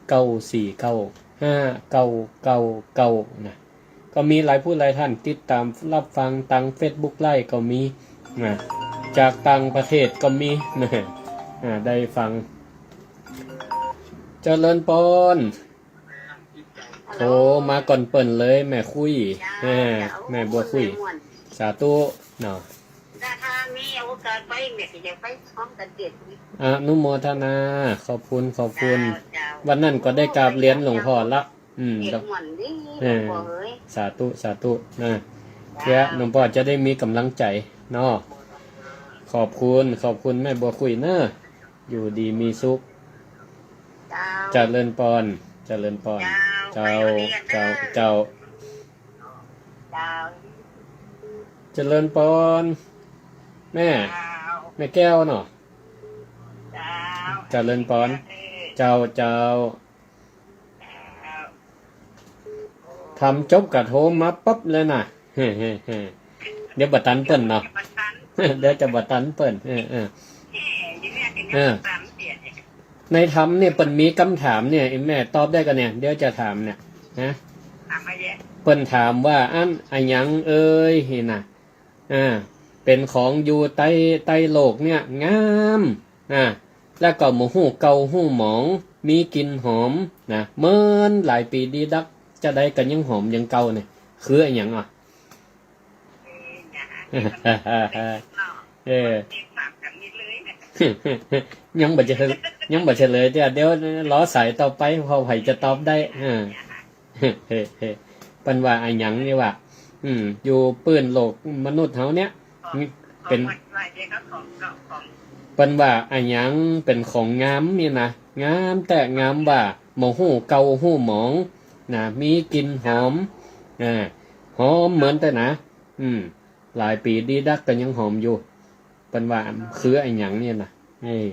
เก้าสี่เก้า ห้าเก้าเก้าเก้า นะ ก็มีหลายผู้หลายต้านติดต๋ามฮับฟังตางเฟซบุ๊กไลฟ์ก็มีนะ จากต่างประเทศก็มีนะ อ่า ได้ฟัง เจริญปอน โทรมาก่อนเปิ้นเลย แม่คุย เจ้า อ่า แม่บัวคุย สาธุเนาะ ถ้ามีโอกาสไป แม่ก็อยากไปพร้อมกั๋นเจ็ด อนุโมทนา ขอบคุณ ขอบคุณ เจ้า เจ้า วันนั้นก็ได้กราบเรียนหลวงพ่อละ อืม เจ็ดม่วนนี่ เออ หลวงพ่อเอ๋ย สาธุ สาธุนะ เจ้า เพื่อหลวงพ่อจะได้มีก๋ำลังใจ๋เนาะ ขอบคุณ ขอบคุณแม่บัวคุยเน้อ อยู่ดีมีสุข เจ้า เจริญปอน เจริญปอน เจ้า เจ้า ไปโรงเรียนเด้อ เจ้า เจ้า เจ้า เจริญปอน แม่ เจ้า แม่แก้วเนาะ เจ้า เจริญปอน เจ้า เจ้า ถามจบก็โทรมาปั๊บเลยนะ เดี๋ยวบ่ตันเปิ้นเนาะ เดี๋ยวจะบ่ตันเปิ้น เออ เออ เออ ในธรรมเนี่ยเปิ้นมีกำถามเนี่ย ไอ้แม่ตอบได้ก่อเนี่ย เดี๋ยวจะถามเนี่ย นะ ถามมาแยะ เปิ้นถามว่า อันอะหยังเอ่ย นี่นะ อ่า เป๋นของอยู่ใต้ ใต้โลกเนี่ย งาม อ่า แล้วก็บ่ฮู้เก่าฮู้หมอง มีกลิ่นหอมนะ เมินหลายปี๋ดีดัก จาใดก็ยังหอมอย่างเก่าเนี่ย คืออะหยังอ่ะ เออ ยังบ่เฉลย ยังบ่เฉลยเตื้อ เดี๋ยวรอสายต่อไป เผื่อใผจะตอบได้ อ่า เปิ้นว่าอะหยังนี่ว่า อืม อยู่ปื้นโลกมนุษย์เฮาเนี่ย เป๋น เปิ้นว่าอะหยังเป๋นของงามนี่นะ งามแต๊ งามว่า บ่ฮู้เก่าฮู้หมอง นะ มีกลิ่นหอม อ่า หอมเมินแต๊นะ อืม หลายปี๋ดีดักก็ยังหอมอยู่ ปิ้นว่าคืออะหยังเนี่ยนะ เออ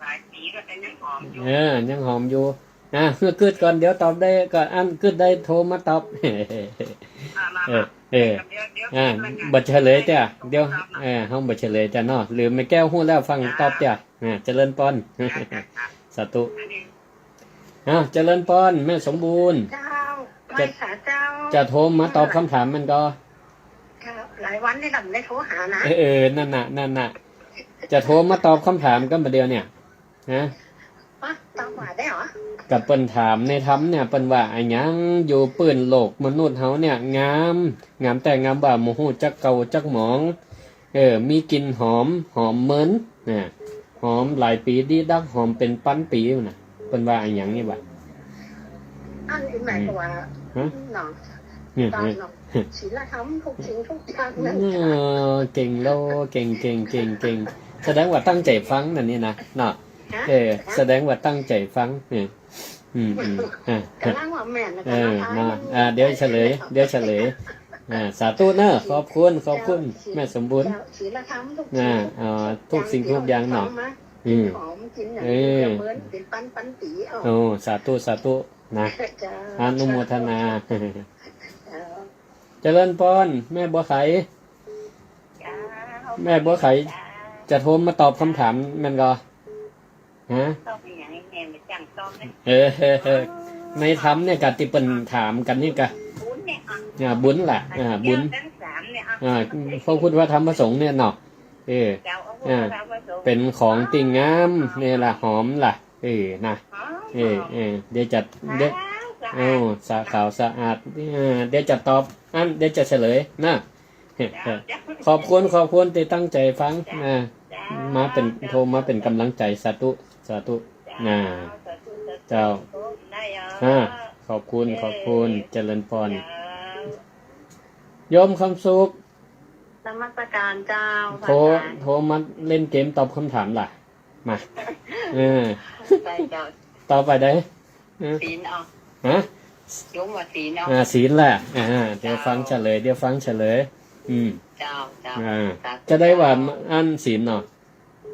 หลายปีแล้ว แต่ยังหอมอยู่ เออ ยังหอมอยู่ อ่ะ หื้อกึ๊ดก่อน เดี๋ยวตอบได้ ก่อน อันกึ๊ดได้โทรมาตอบ อ่ะ มา เออ มา เออ เดี๋ยว เดี๋ยว อ่ะ เดี๋ยว บ่เฉลยเตื้อ เดี๋ยว เดี๋ยว เออ เฮาบ่เฉลยเตื้อเนาะ หรือแม่แก้วฮู้แล้วฟังตอบเตื้อ อ่ะ เจริญปอน จ้ะ จ้ะ จ้ะ สาธุ อันนี้ อ้าว เจริญปอน แม่สมบูรณ์ เจ้า จะ ไหว้สาเจ้า จะโทรมาตอบกำถามมันก่อ เจ้า หลายวันนี่ลำบ่ได้โทรหานะ เออ เออ นั่นน่ะ นั่นน่ะ จะโทรมาตอบกำถามกั๋นบ่าเดี่ยวเนี่ย ฮะ ฮะ ตอบว่าได้เหรอ ก็เปิ้นถามในธรรมเนี่ย เปิ้นว่าอะหยังอยู่ปื้นโลกมนุษย์เฮาเนี่ย งาม งามแต๊งามว่า บ่ฮู้จักเก่าจักหมอง เออ มีกลิ่นหอม หอมเมิน นะ หอมหลายปี๋ดีดัก หอมเป๋นปันปี๋น่ะ เปิ้นว่าอะหยังนี่บ่า อันนี้หมายความว่า ฮะ เนาะ เนี่ย ตามเนาะ ศีลธรรมทุกสิ่งทุกอย่างนั่น เออ เก่งโล เก่ง เก่ง เก่ง เก่ง แสดงว่าตั้งใจ๋ฟังนั่นนี่นะ เนาะ ฮะ เออ แสดงว่าตั้งใจ๋ฟัง เนี่ย อืม อืม อ่ะ กำลังว่าแม่นนะ เออ กำลังว่า เนาะ อ่ะ เดี๋ยวเฉลย เดี๋ยวเฉลย อ่า สาธุเนาะ ขอบคุณ ขอบคุณ เจ้า แม่สมบูรณ์ เจ้า ศีลธรรมทุกสิ่ง อ่า ทุกสิ่งทุกอย่างเนาะ ฟังมา อืม หอมกินอย่าง เออ เดียวเมินเป๋นปันปันปี๋ เอ้า โอ้ สาธุ สาธุ นะ เจ้า อนุโมทนา เจ้า เจริญปอน แม่บัวไข เจ้า แม่บัวไข เจ้า จะโทรมาตอบกำถามแม่นก่อ ฮะ ตอบอะหยัง แม่บ่จั่งตอบเลย เออ เออ เออ ในธรรมเนี่ย กะตี้เปิ้นถามกั๋นนี่กะ บุญเนี่ย อ่ะ อ่า บุญล่ะ อ่า บุญ เจ้าทั้งสามเนี่ย อ่ะ อ่า พระพุทธ พระธรรม พระสงฆ์เนี่ยเนาะ เออ เจ้า พระพุทธ อ่า พระธรรม พระสงฆ์ เป๋นของตี้งามเนี่ยล่ะ หอมล่ะ เออ นะ หอม เออ หอม เออ เดี๋ยวจะ เดี๋ยว ขาวสะอาด โอ้ สะ ขาวสะอาด เออ เดี๋ยวจะตอบ อัน เดี๋ยวจะเฉลยนะ เจ้า เจ้า ขอบคุณ ขอบคุณตี้ตั้งใจ๋ฟัง เจ้า นะ เจ้า มาเป๋น โทรมาเป๋นก๋ำลังใจ๋ สาธุ สาธุ เจ้า นะ สาธุ สาธุ เจ้า ได้เหรอ อ่า ขอบคุณ เออ ขอบคุณ เจริญปอน เจ้า โยมคำสุข นมัสการเจ้า โทร พระอาจารย์ โทรมาเล่นเกมตอบคำถามล่ะ มา เออ ได้เจ้า ต่อไปได้ เออ ศีลเอา ฮะ โยมว่าศีลเอา อ่า ศีลแหละ อ่า เดี๋ยวฟังเฉลย เดี๋ยวฟังเฉลย อืม เจ้า เจ้า อ่า สาธุ จะได้ว่า เจ้า อันศีลเนาะ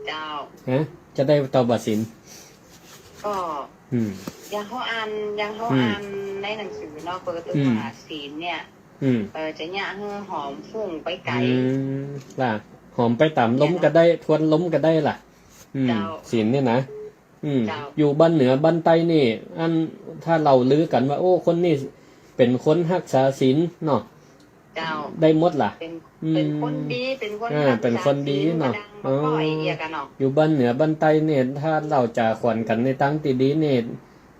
เจ้า ฮะ จะได้ตอบว่าศีล ก็ อืม อย่างเฮาอ่าน อย่างเฮา อืม อ่านในหนังสือเนาะ เปิ้นก็ อืม ว่าศีลเนี่ย อืม เอ่อ จะเยียะหื้อหอมฟุ้งไปไก๋ อืม ล่ะ หอมไปต๋ามลมก็ได้ ทวนลมก็ได้ล่ะ อืม เจ้า ศีลเนี่ยนะ อืม เจ้า อยู่บ้านเหนือบ้านใต้นี่ อัน ถ้าเล่าลือกั๋นว่า โอ้ คนนี้เป๋นคนฮักษาศีลเนาะ เจ้า ได้หมดล่ะ เป๋น อืม เป๋นคนดี เป๋นคน อ่า ฮักษา เป๋นคนดีเนาะ ศีล ก็ดัง อ๋อ ก็ไอ้เอี้ยกั๋นเนาะ อยู่บ้านเหนือบ้านใต้นี่ ถ้าเล่าจ๋าขวัญกั๋นในตางตี้ดีนี่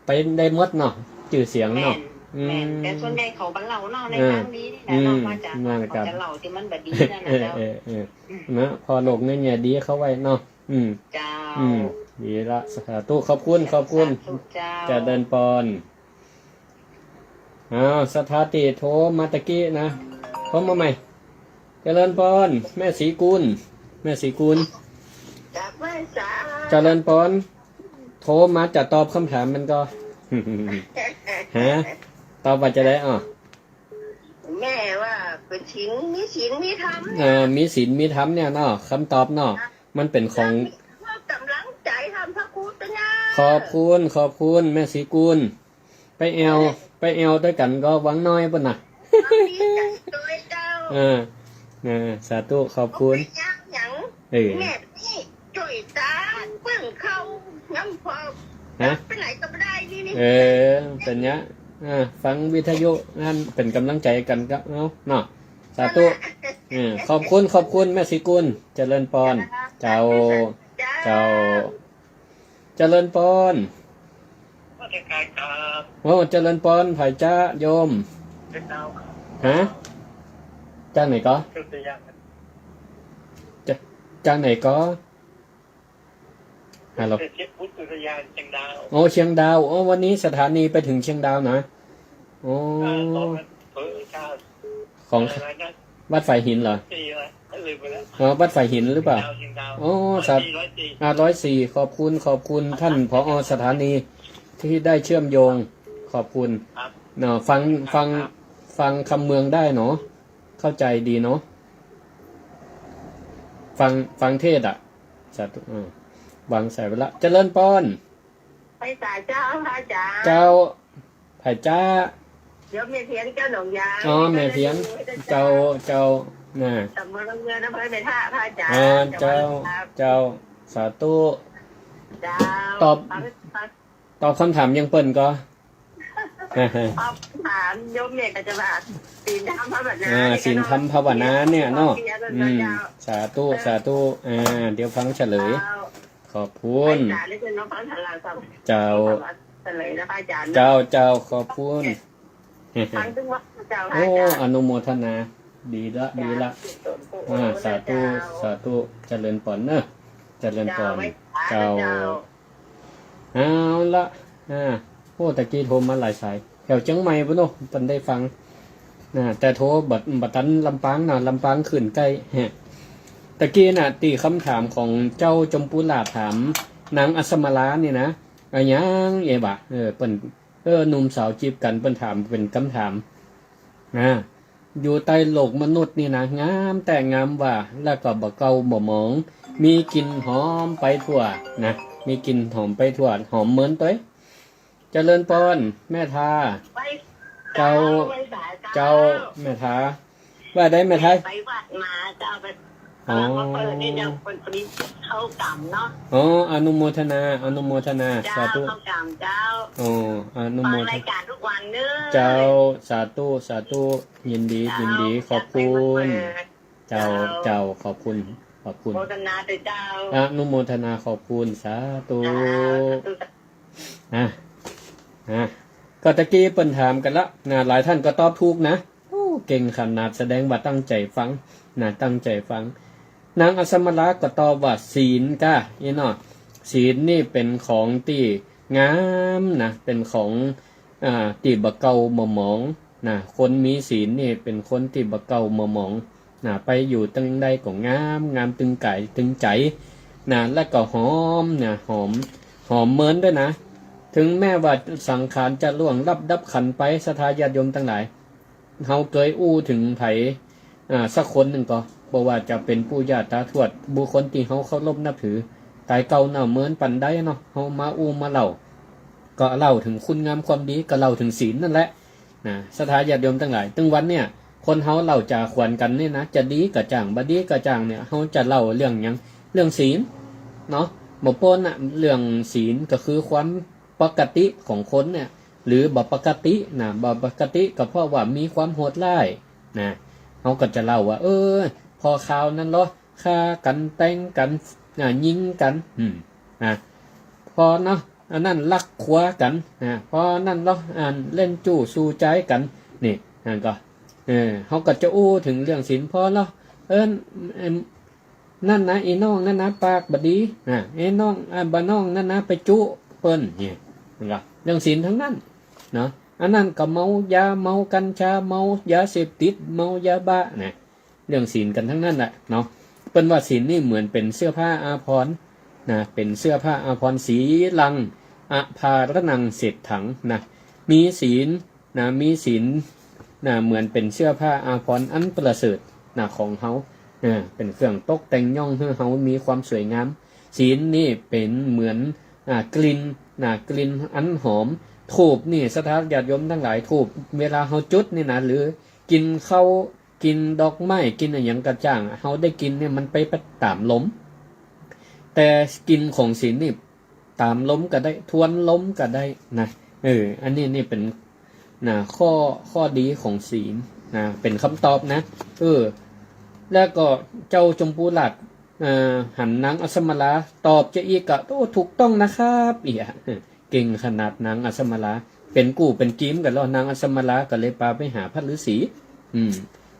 ไปได้หมดเนาะ จื้อเสียงเนาะ แม่น อืม แม่น แต่ส่วนใหญ่เขาบ่เล่าเนาะ ใน อ่า ตางดีนี่แหละเนาะ อืม ว่าจะ นั่นแหละครับ เขาจะเล่าตี้มันบ่ดีนั่นน่ะ เออ เจ้า เออ เออ อืม นะ ผ่อโลกในแง่ดีเข้าไว้เนาะ อืม เจ้า อืม ดีละ สาธุ ขอบคุณ ขอบคุณ สาธุเจ้า เจริญปอน อ้าว ศรัทธาตี้โทรมาตะกี้นะ โทรมาใหม่ เจริญปอน แม่ศรีกูล แม่ศรีกูล กราบไหว้สา เจริญปอน โทรมาจะตอบคำถามมันก่อ ฮะ ตอบว่าจะได้ อ้อ แม่ว่าเป๋นศีล มีศีลมีธรรม เออ มีศีลมีธรรมเนี่ยเนาะ คำตอบเนาะ มันเป๋นของ เพื่อกำลังใจ๋ ท่านพระครูเจ้า ขอบคุณ ขอบคุณ แม่ศรีกูล ไปแอ่ว ไปแอ่วตวยกั๋นก่อวังน้อยปู้นน่ะ ดีใจ๋ตวยเจ้า เออ เออ สาธุ ขอบคุณ บ่เป๋นหยัง เออ แม่นี่จ้วยต๋ามเปิ้นเข้า น้ำพอ ฮะ ไปไหนก็บ่ได้นี่ นี่ เออ เป๋นเยียะ อ่า ฟังวิทยุนั่นเป๋นกำลังใจ๋กั๋นก็เอาเนาะ สาธุ เออ ขอบคุณ ขอบคุณ แม่ศรีกูล เจริญปอน เจ้า เจ้า เจ้า เจริญปอน นมัสการครับ โอ้ เจริญปอน ใผจ๊ะโยม เป็นดาวครับ ฮะ จากไหนก่อ พุทธยา จะ จากไหนก่อ ฮัลโหล พุทธอุทยานเชียงดาว โอ้ เชียงดาว โอ้ วันนี้สถานีไปถึงเชียงดาวนะ โอ้ อ่า ของอำเภอชาติ ของ อะไรนะ วัดฝายหินเหรอ สี่อะไร ลืมไปแล้ว อ๋อ วัดฝายหินหรือเปล่า เชียงดาว เชียงดาว โอ้ ร้อยสี่ สา ร้อยสี่ อ่า ร้อยสี่ ขอบคุณ ขอบคุณท่าน ผอ สถานี ที่ได้เชื่อมโยง ขอบคุณ ครับ เนาะ ฟัง ครับ ฟัง ครับ ฟังคำเมืองได้เนาะ เข้าใจดีเนาะ ฟ- ฟัง ฟังเทศน์อะ สาธุ อืม วางสายไปละ เจริญปอน ไปสาเจ้า พระอาจารย์ เจ้า ไผจ๊ะ โยมแม่เพียรเจ้าหนองยาง อ๋อ แม่เพียร เจ้า เจ้า น่ะ ตำบลวังเมือง อำเภอแม่ทะ พระอาจารย์ อ่า เจ้า เจ้า สาธุ เจ้า ตอบ ตอบคำถามยังเปิ้นก่อ ตอบคำถาม โยมแม่ก็จะว่า ศีลธรรมภาวนา อ่า เนี่ย ศีลธรรมภาวนาเนี่ยเนาะ เจ้า อืม เจ้า สาธุ เจ้า สาธุ อ่า เดี๋ยวฟังเฉลย เจ้า ขอบคุณ ไปสาเลยเจ้าเนาะ ฟังทางหลังก่อน เจ้า เฉลยนะพระอาจารย์เนาะ เจ้า เจ้า ขอบคุณ ฟังทุกวันเจ้า โอ้ พระอาจารย์ อนุโมทนา ดีละ ดีละ เจ้า อ่า สาธุ เจ้า สาธุ เจริญปอนเนอะ เจริญปอน เจ้า เจ้า เจ้า เอาละ อ่า โอ้ ตะกี้โทรมาหลายสาย แถวเจียงใหม่ปุ้นเนาะ เปิ้นได้ฟัง นะ แต่โทรบ่ บ่ตันลำปางนะ ลำปางขึ้นใก้ ฮะ ตะกี้น่ะ ตี้คำถามของเจ้าจมปูหลาดถามนางอัสมาลานี่นะ อะหยังเอ๋บ่ะ เออ เปิ้น เออ หนุ่มสาวจีบกั๋น เปิ้นถามเป๋นกำถาม นะ อยู่ใต้โลกมนุษย์นี่นะ งามแต๊งามว่า แล้วก็บ่เก่าบ่หมอง มีกลิ่นหอมไปทั่วนะ มีกลิ่นหอมไปทั่ว หอมเหมือนตวย เจริญปอน แม่ทา ไป เจ้า เจ้า ไปสาเจ้า เจ้า แม่ทา ว่าได้แม่ทา ไปวัดมาเจ้า ไป อ๋อ มาเปิดนี่เจ้า คนนี้เข้ากรรมเนาะ อ๋อ อนุโมทนา อนุโมทนา เจ้า สาธุ เข้ากรรมเจ้า อ๋อ อนุโมทนา ฟังรายการทุกวันเนอะ เจ้า สาธุ สาธุ ยินดี เจ้า ยินดี ขอบคุณ เจ้า เจ้า ขอบคุณ ขอบคุณ โมทนาด้วยเจ้า อนุโมทนา ขอบคุณ สาธุ สาธุ นะ นะ ก็ตะกี้เปิ้นถามกั๋นละ นะ หลายท่านก็ตอบถูกนะ โอ้ เก่งขนาด แสดงว่าตั้งใจ๋ฟัง นะ ตั้งใจ๋ฟัง นางอัสมาลาก็ตอบว่า ศีลก้า อี้เนาะ ศีลนี่เป๋นของตี้งามนะ เป๋นของ อ่า ตี้บ่เก่าบ่หมอง นะ คนมีศีลนี่เป๋นคนตี้บ่เก่าบ่หมอง นะ ไปอยู่ตึงใดก็งาม งามตึงก๋ายตึงใจ๋ นะ แล้วก็หอม นะ หอม หอมเหมินด้วยนะ ถึงแม้ว่าสังขารจะล่วงลับดับขันไป ศรัทธาญาติโยมตังหลาย เฮาเกยอู้เถิงใผ อ่า สักคนนึ่งก่อ บ่ว่าจะเป๋นปู่ย่าตาทวด บุคคลตี้เฮาเคารพนับถือ ต๋ายเก่าเน่าเหมินปันใดเนาะ เฮามาอู้มาเล่า ก็เล่าเถิงคุณงามความดี ก็เล่าเถิงศีลนั่นแหละ นะ ศรัทธาญาติโยมตังหลาย ตึงวันเนี่ย คนเฮาเล่าจ๋าขวัญกั๋นเนี่ยนะ จะดีก็จ้าง บ่ดีก็จ้างเนี่ย เฮาจะเล่าเรื่องหยัง เรื่องศีล เนาะ บ่ป๊นน่ะ เรื่องศีลก็คือความปกติของคนเนี่ย หรือบ่ปกตินะ บ่ปกติก็เพราะว่ามีความโหดร้ายนะ เฮาก็จะเล่าว่า เออ ผ่อคาวนั้นเหรอ ฆ่ากั๋น แตงกั๋น อ่า ยิงกั๋น อืม นะ ผ่อเนาะ อันนั้นลักขัวกั๋น นะ ผ่อนั้นเหรอ อันเล่นจู้สู่จายกั๋น นี่ นั่นก็ เออ เฮาก็จะอู้เถิงเรื่องศีล ผ่อเหรอ เออ เอิ่ม นั่นนะ ไอ้น้องนั่นนะ ปากบ่ดี นะ ไอ้น้อง อ่า บ่าน้องนั่นนะ ไปจุ๊เปิ้น เนี่ย นั่นก็ เรื่องศีลตังนั้น เนาะ อันนั้นก็เมายา เมากัญชา เมายาเสพติด เมายาบ้า นะ เรื่องศีลกั๋นตังนั้นแหละเนาะ เปิ้นว่าศีลนี่เหมือนเป๋นเสื้อผ้าอาภรณ์นะ เป๋นเสื้อผ้าอาภรณ์ สีลัง อภารณัง เศรษฐัง นะ มีศีลนะ มีศีลนะ เหมือนเป๋นเสื้อผ้าอาภรณ์อันประเสริฐนะ ของเฮา นะ เป๋นเครื่องตกแต่งย่องหื้อเฮามีความสวยงาม ศีลนี่เป๋นเหมือน อ่า กลิ่นนะ กลิ่นอันหอม ธูปนี่ ศรัทธาญาติโยมตังหลาย ธูปเวลาเฮาจุดนี่นะ หรือกิ๋นข้าว กิ๋นดอกไม้ กิ๋นอะหยังก็จ้าง เฮาได้กลิ่นเนี่ย มันไป ไปต๋ามลม แต่กลิ่นของศีลนี่ ต๋ามลมก็ได้ ทวนลมก็ได้นะ เออ อันนี้นี่เป๋น นะ ข้อ ข้อดีของศีลนะ เป๋นกำตอบนะ เออ แล้วก็เจ้าจมปูหลาด เอ่อ หันนางอัสมาลา ตอบจะอี้ก็ โอ้ ถูกต้องนะครับ เอี่ย เก่งขนาดนางอัสมาลา เป๋นกู้เป๋นกี๋กั๋นแล้ว นางอัสมาลาก็เลยปาไปหาพระฤๅษี อืม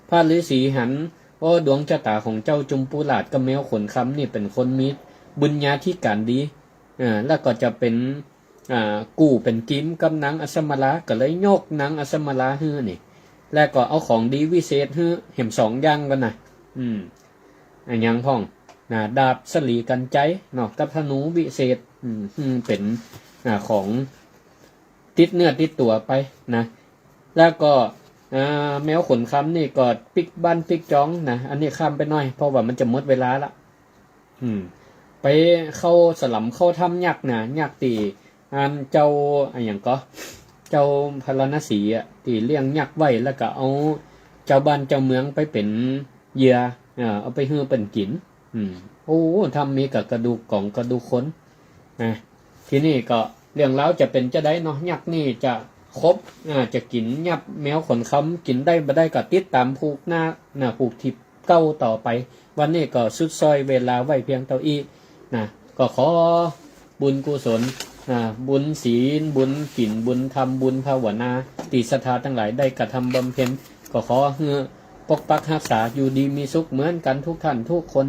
พระฤๅษีหัน โอ้ ดวงจะต๋าของเจ้าจมปูหลาดกับแมวขนคำนี่เป๋นคนมีบุญญาธิก๋านดี อ่า แล้วก็จะเป๋น อ่า กู้เป๋นกี๋กับนางอัสมาลา ก็เลยยกนางอัสมาลาหื้อนี่ แล้วก็เอาของดีวิเศษหื้อ แหมสองอย่างกั๋นนะ อืม อะหยังพ่อง นะ ดาบสะหลีกัญไชยเนาะ กับธนูวิเศษ อืม อืม เป๋น อ่า ของติดเนื้อติดตั๋วไปนะ แล้วก็ อ่า แมวขนคำนี่ก็ปิ๊กบ้านปิ๊กจองนะ อันนี้ข้ามไปหน่อย เพราะว่ามันจะหมดเวลาละ อืม ไปเข้าสลัมเข้าถ้ำยักษ์นะ ยักษ์ตี้ อันเจ้า อะหยังก็ เจ้าพาราณสีอะ ตี้เลี้ยงยักษ์ไว้ แล้วก็เอาเจ้าบ้านเจ้าเมืองไปเป๋นเหยื่อ เอ่อ เอาไปหื้อเปิ้นกิ๋น อืม โอ้ ถ้ำมีก้ากระดูกก๋องกระดูกคน นะ ทีนี้ก็เรื่องราวจะเป๋นจาใดเนาะ ยักษ์นี่จะครบ อ่า จะกิ๋นยับแมวขนคำ กิ๋นได้บ่ได้ก็ติดต๋ามผูกหน้า นะ ผูกตี้เก้าต่อไป วันนี้ก็สุดซ้อยเวลาไว้เพียงเต้าอี้ นะ ก็ขอบุญกุศล นะ บุญศีล บุญกิ๋น บุญธรรม บุญภาวนา ตี้ศรัทธาตังหลายได้กระทำบำเพ็ญ ก็ขอหื้อปกปักฮักษาอยู่ดีมีสุขเหมือนกั๋นทุกท่านทุกคน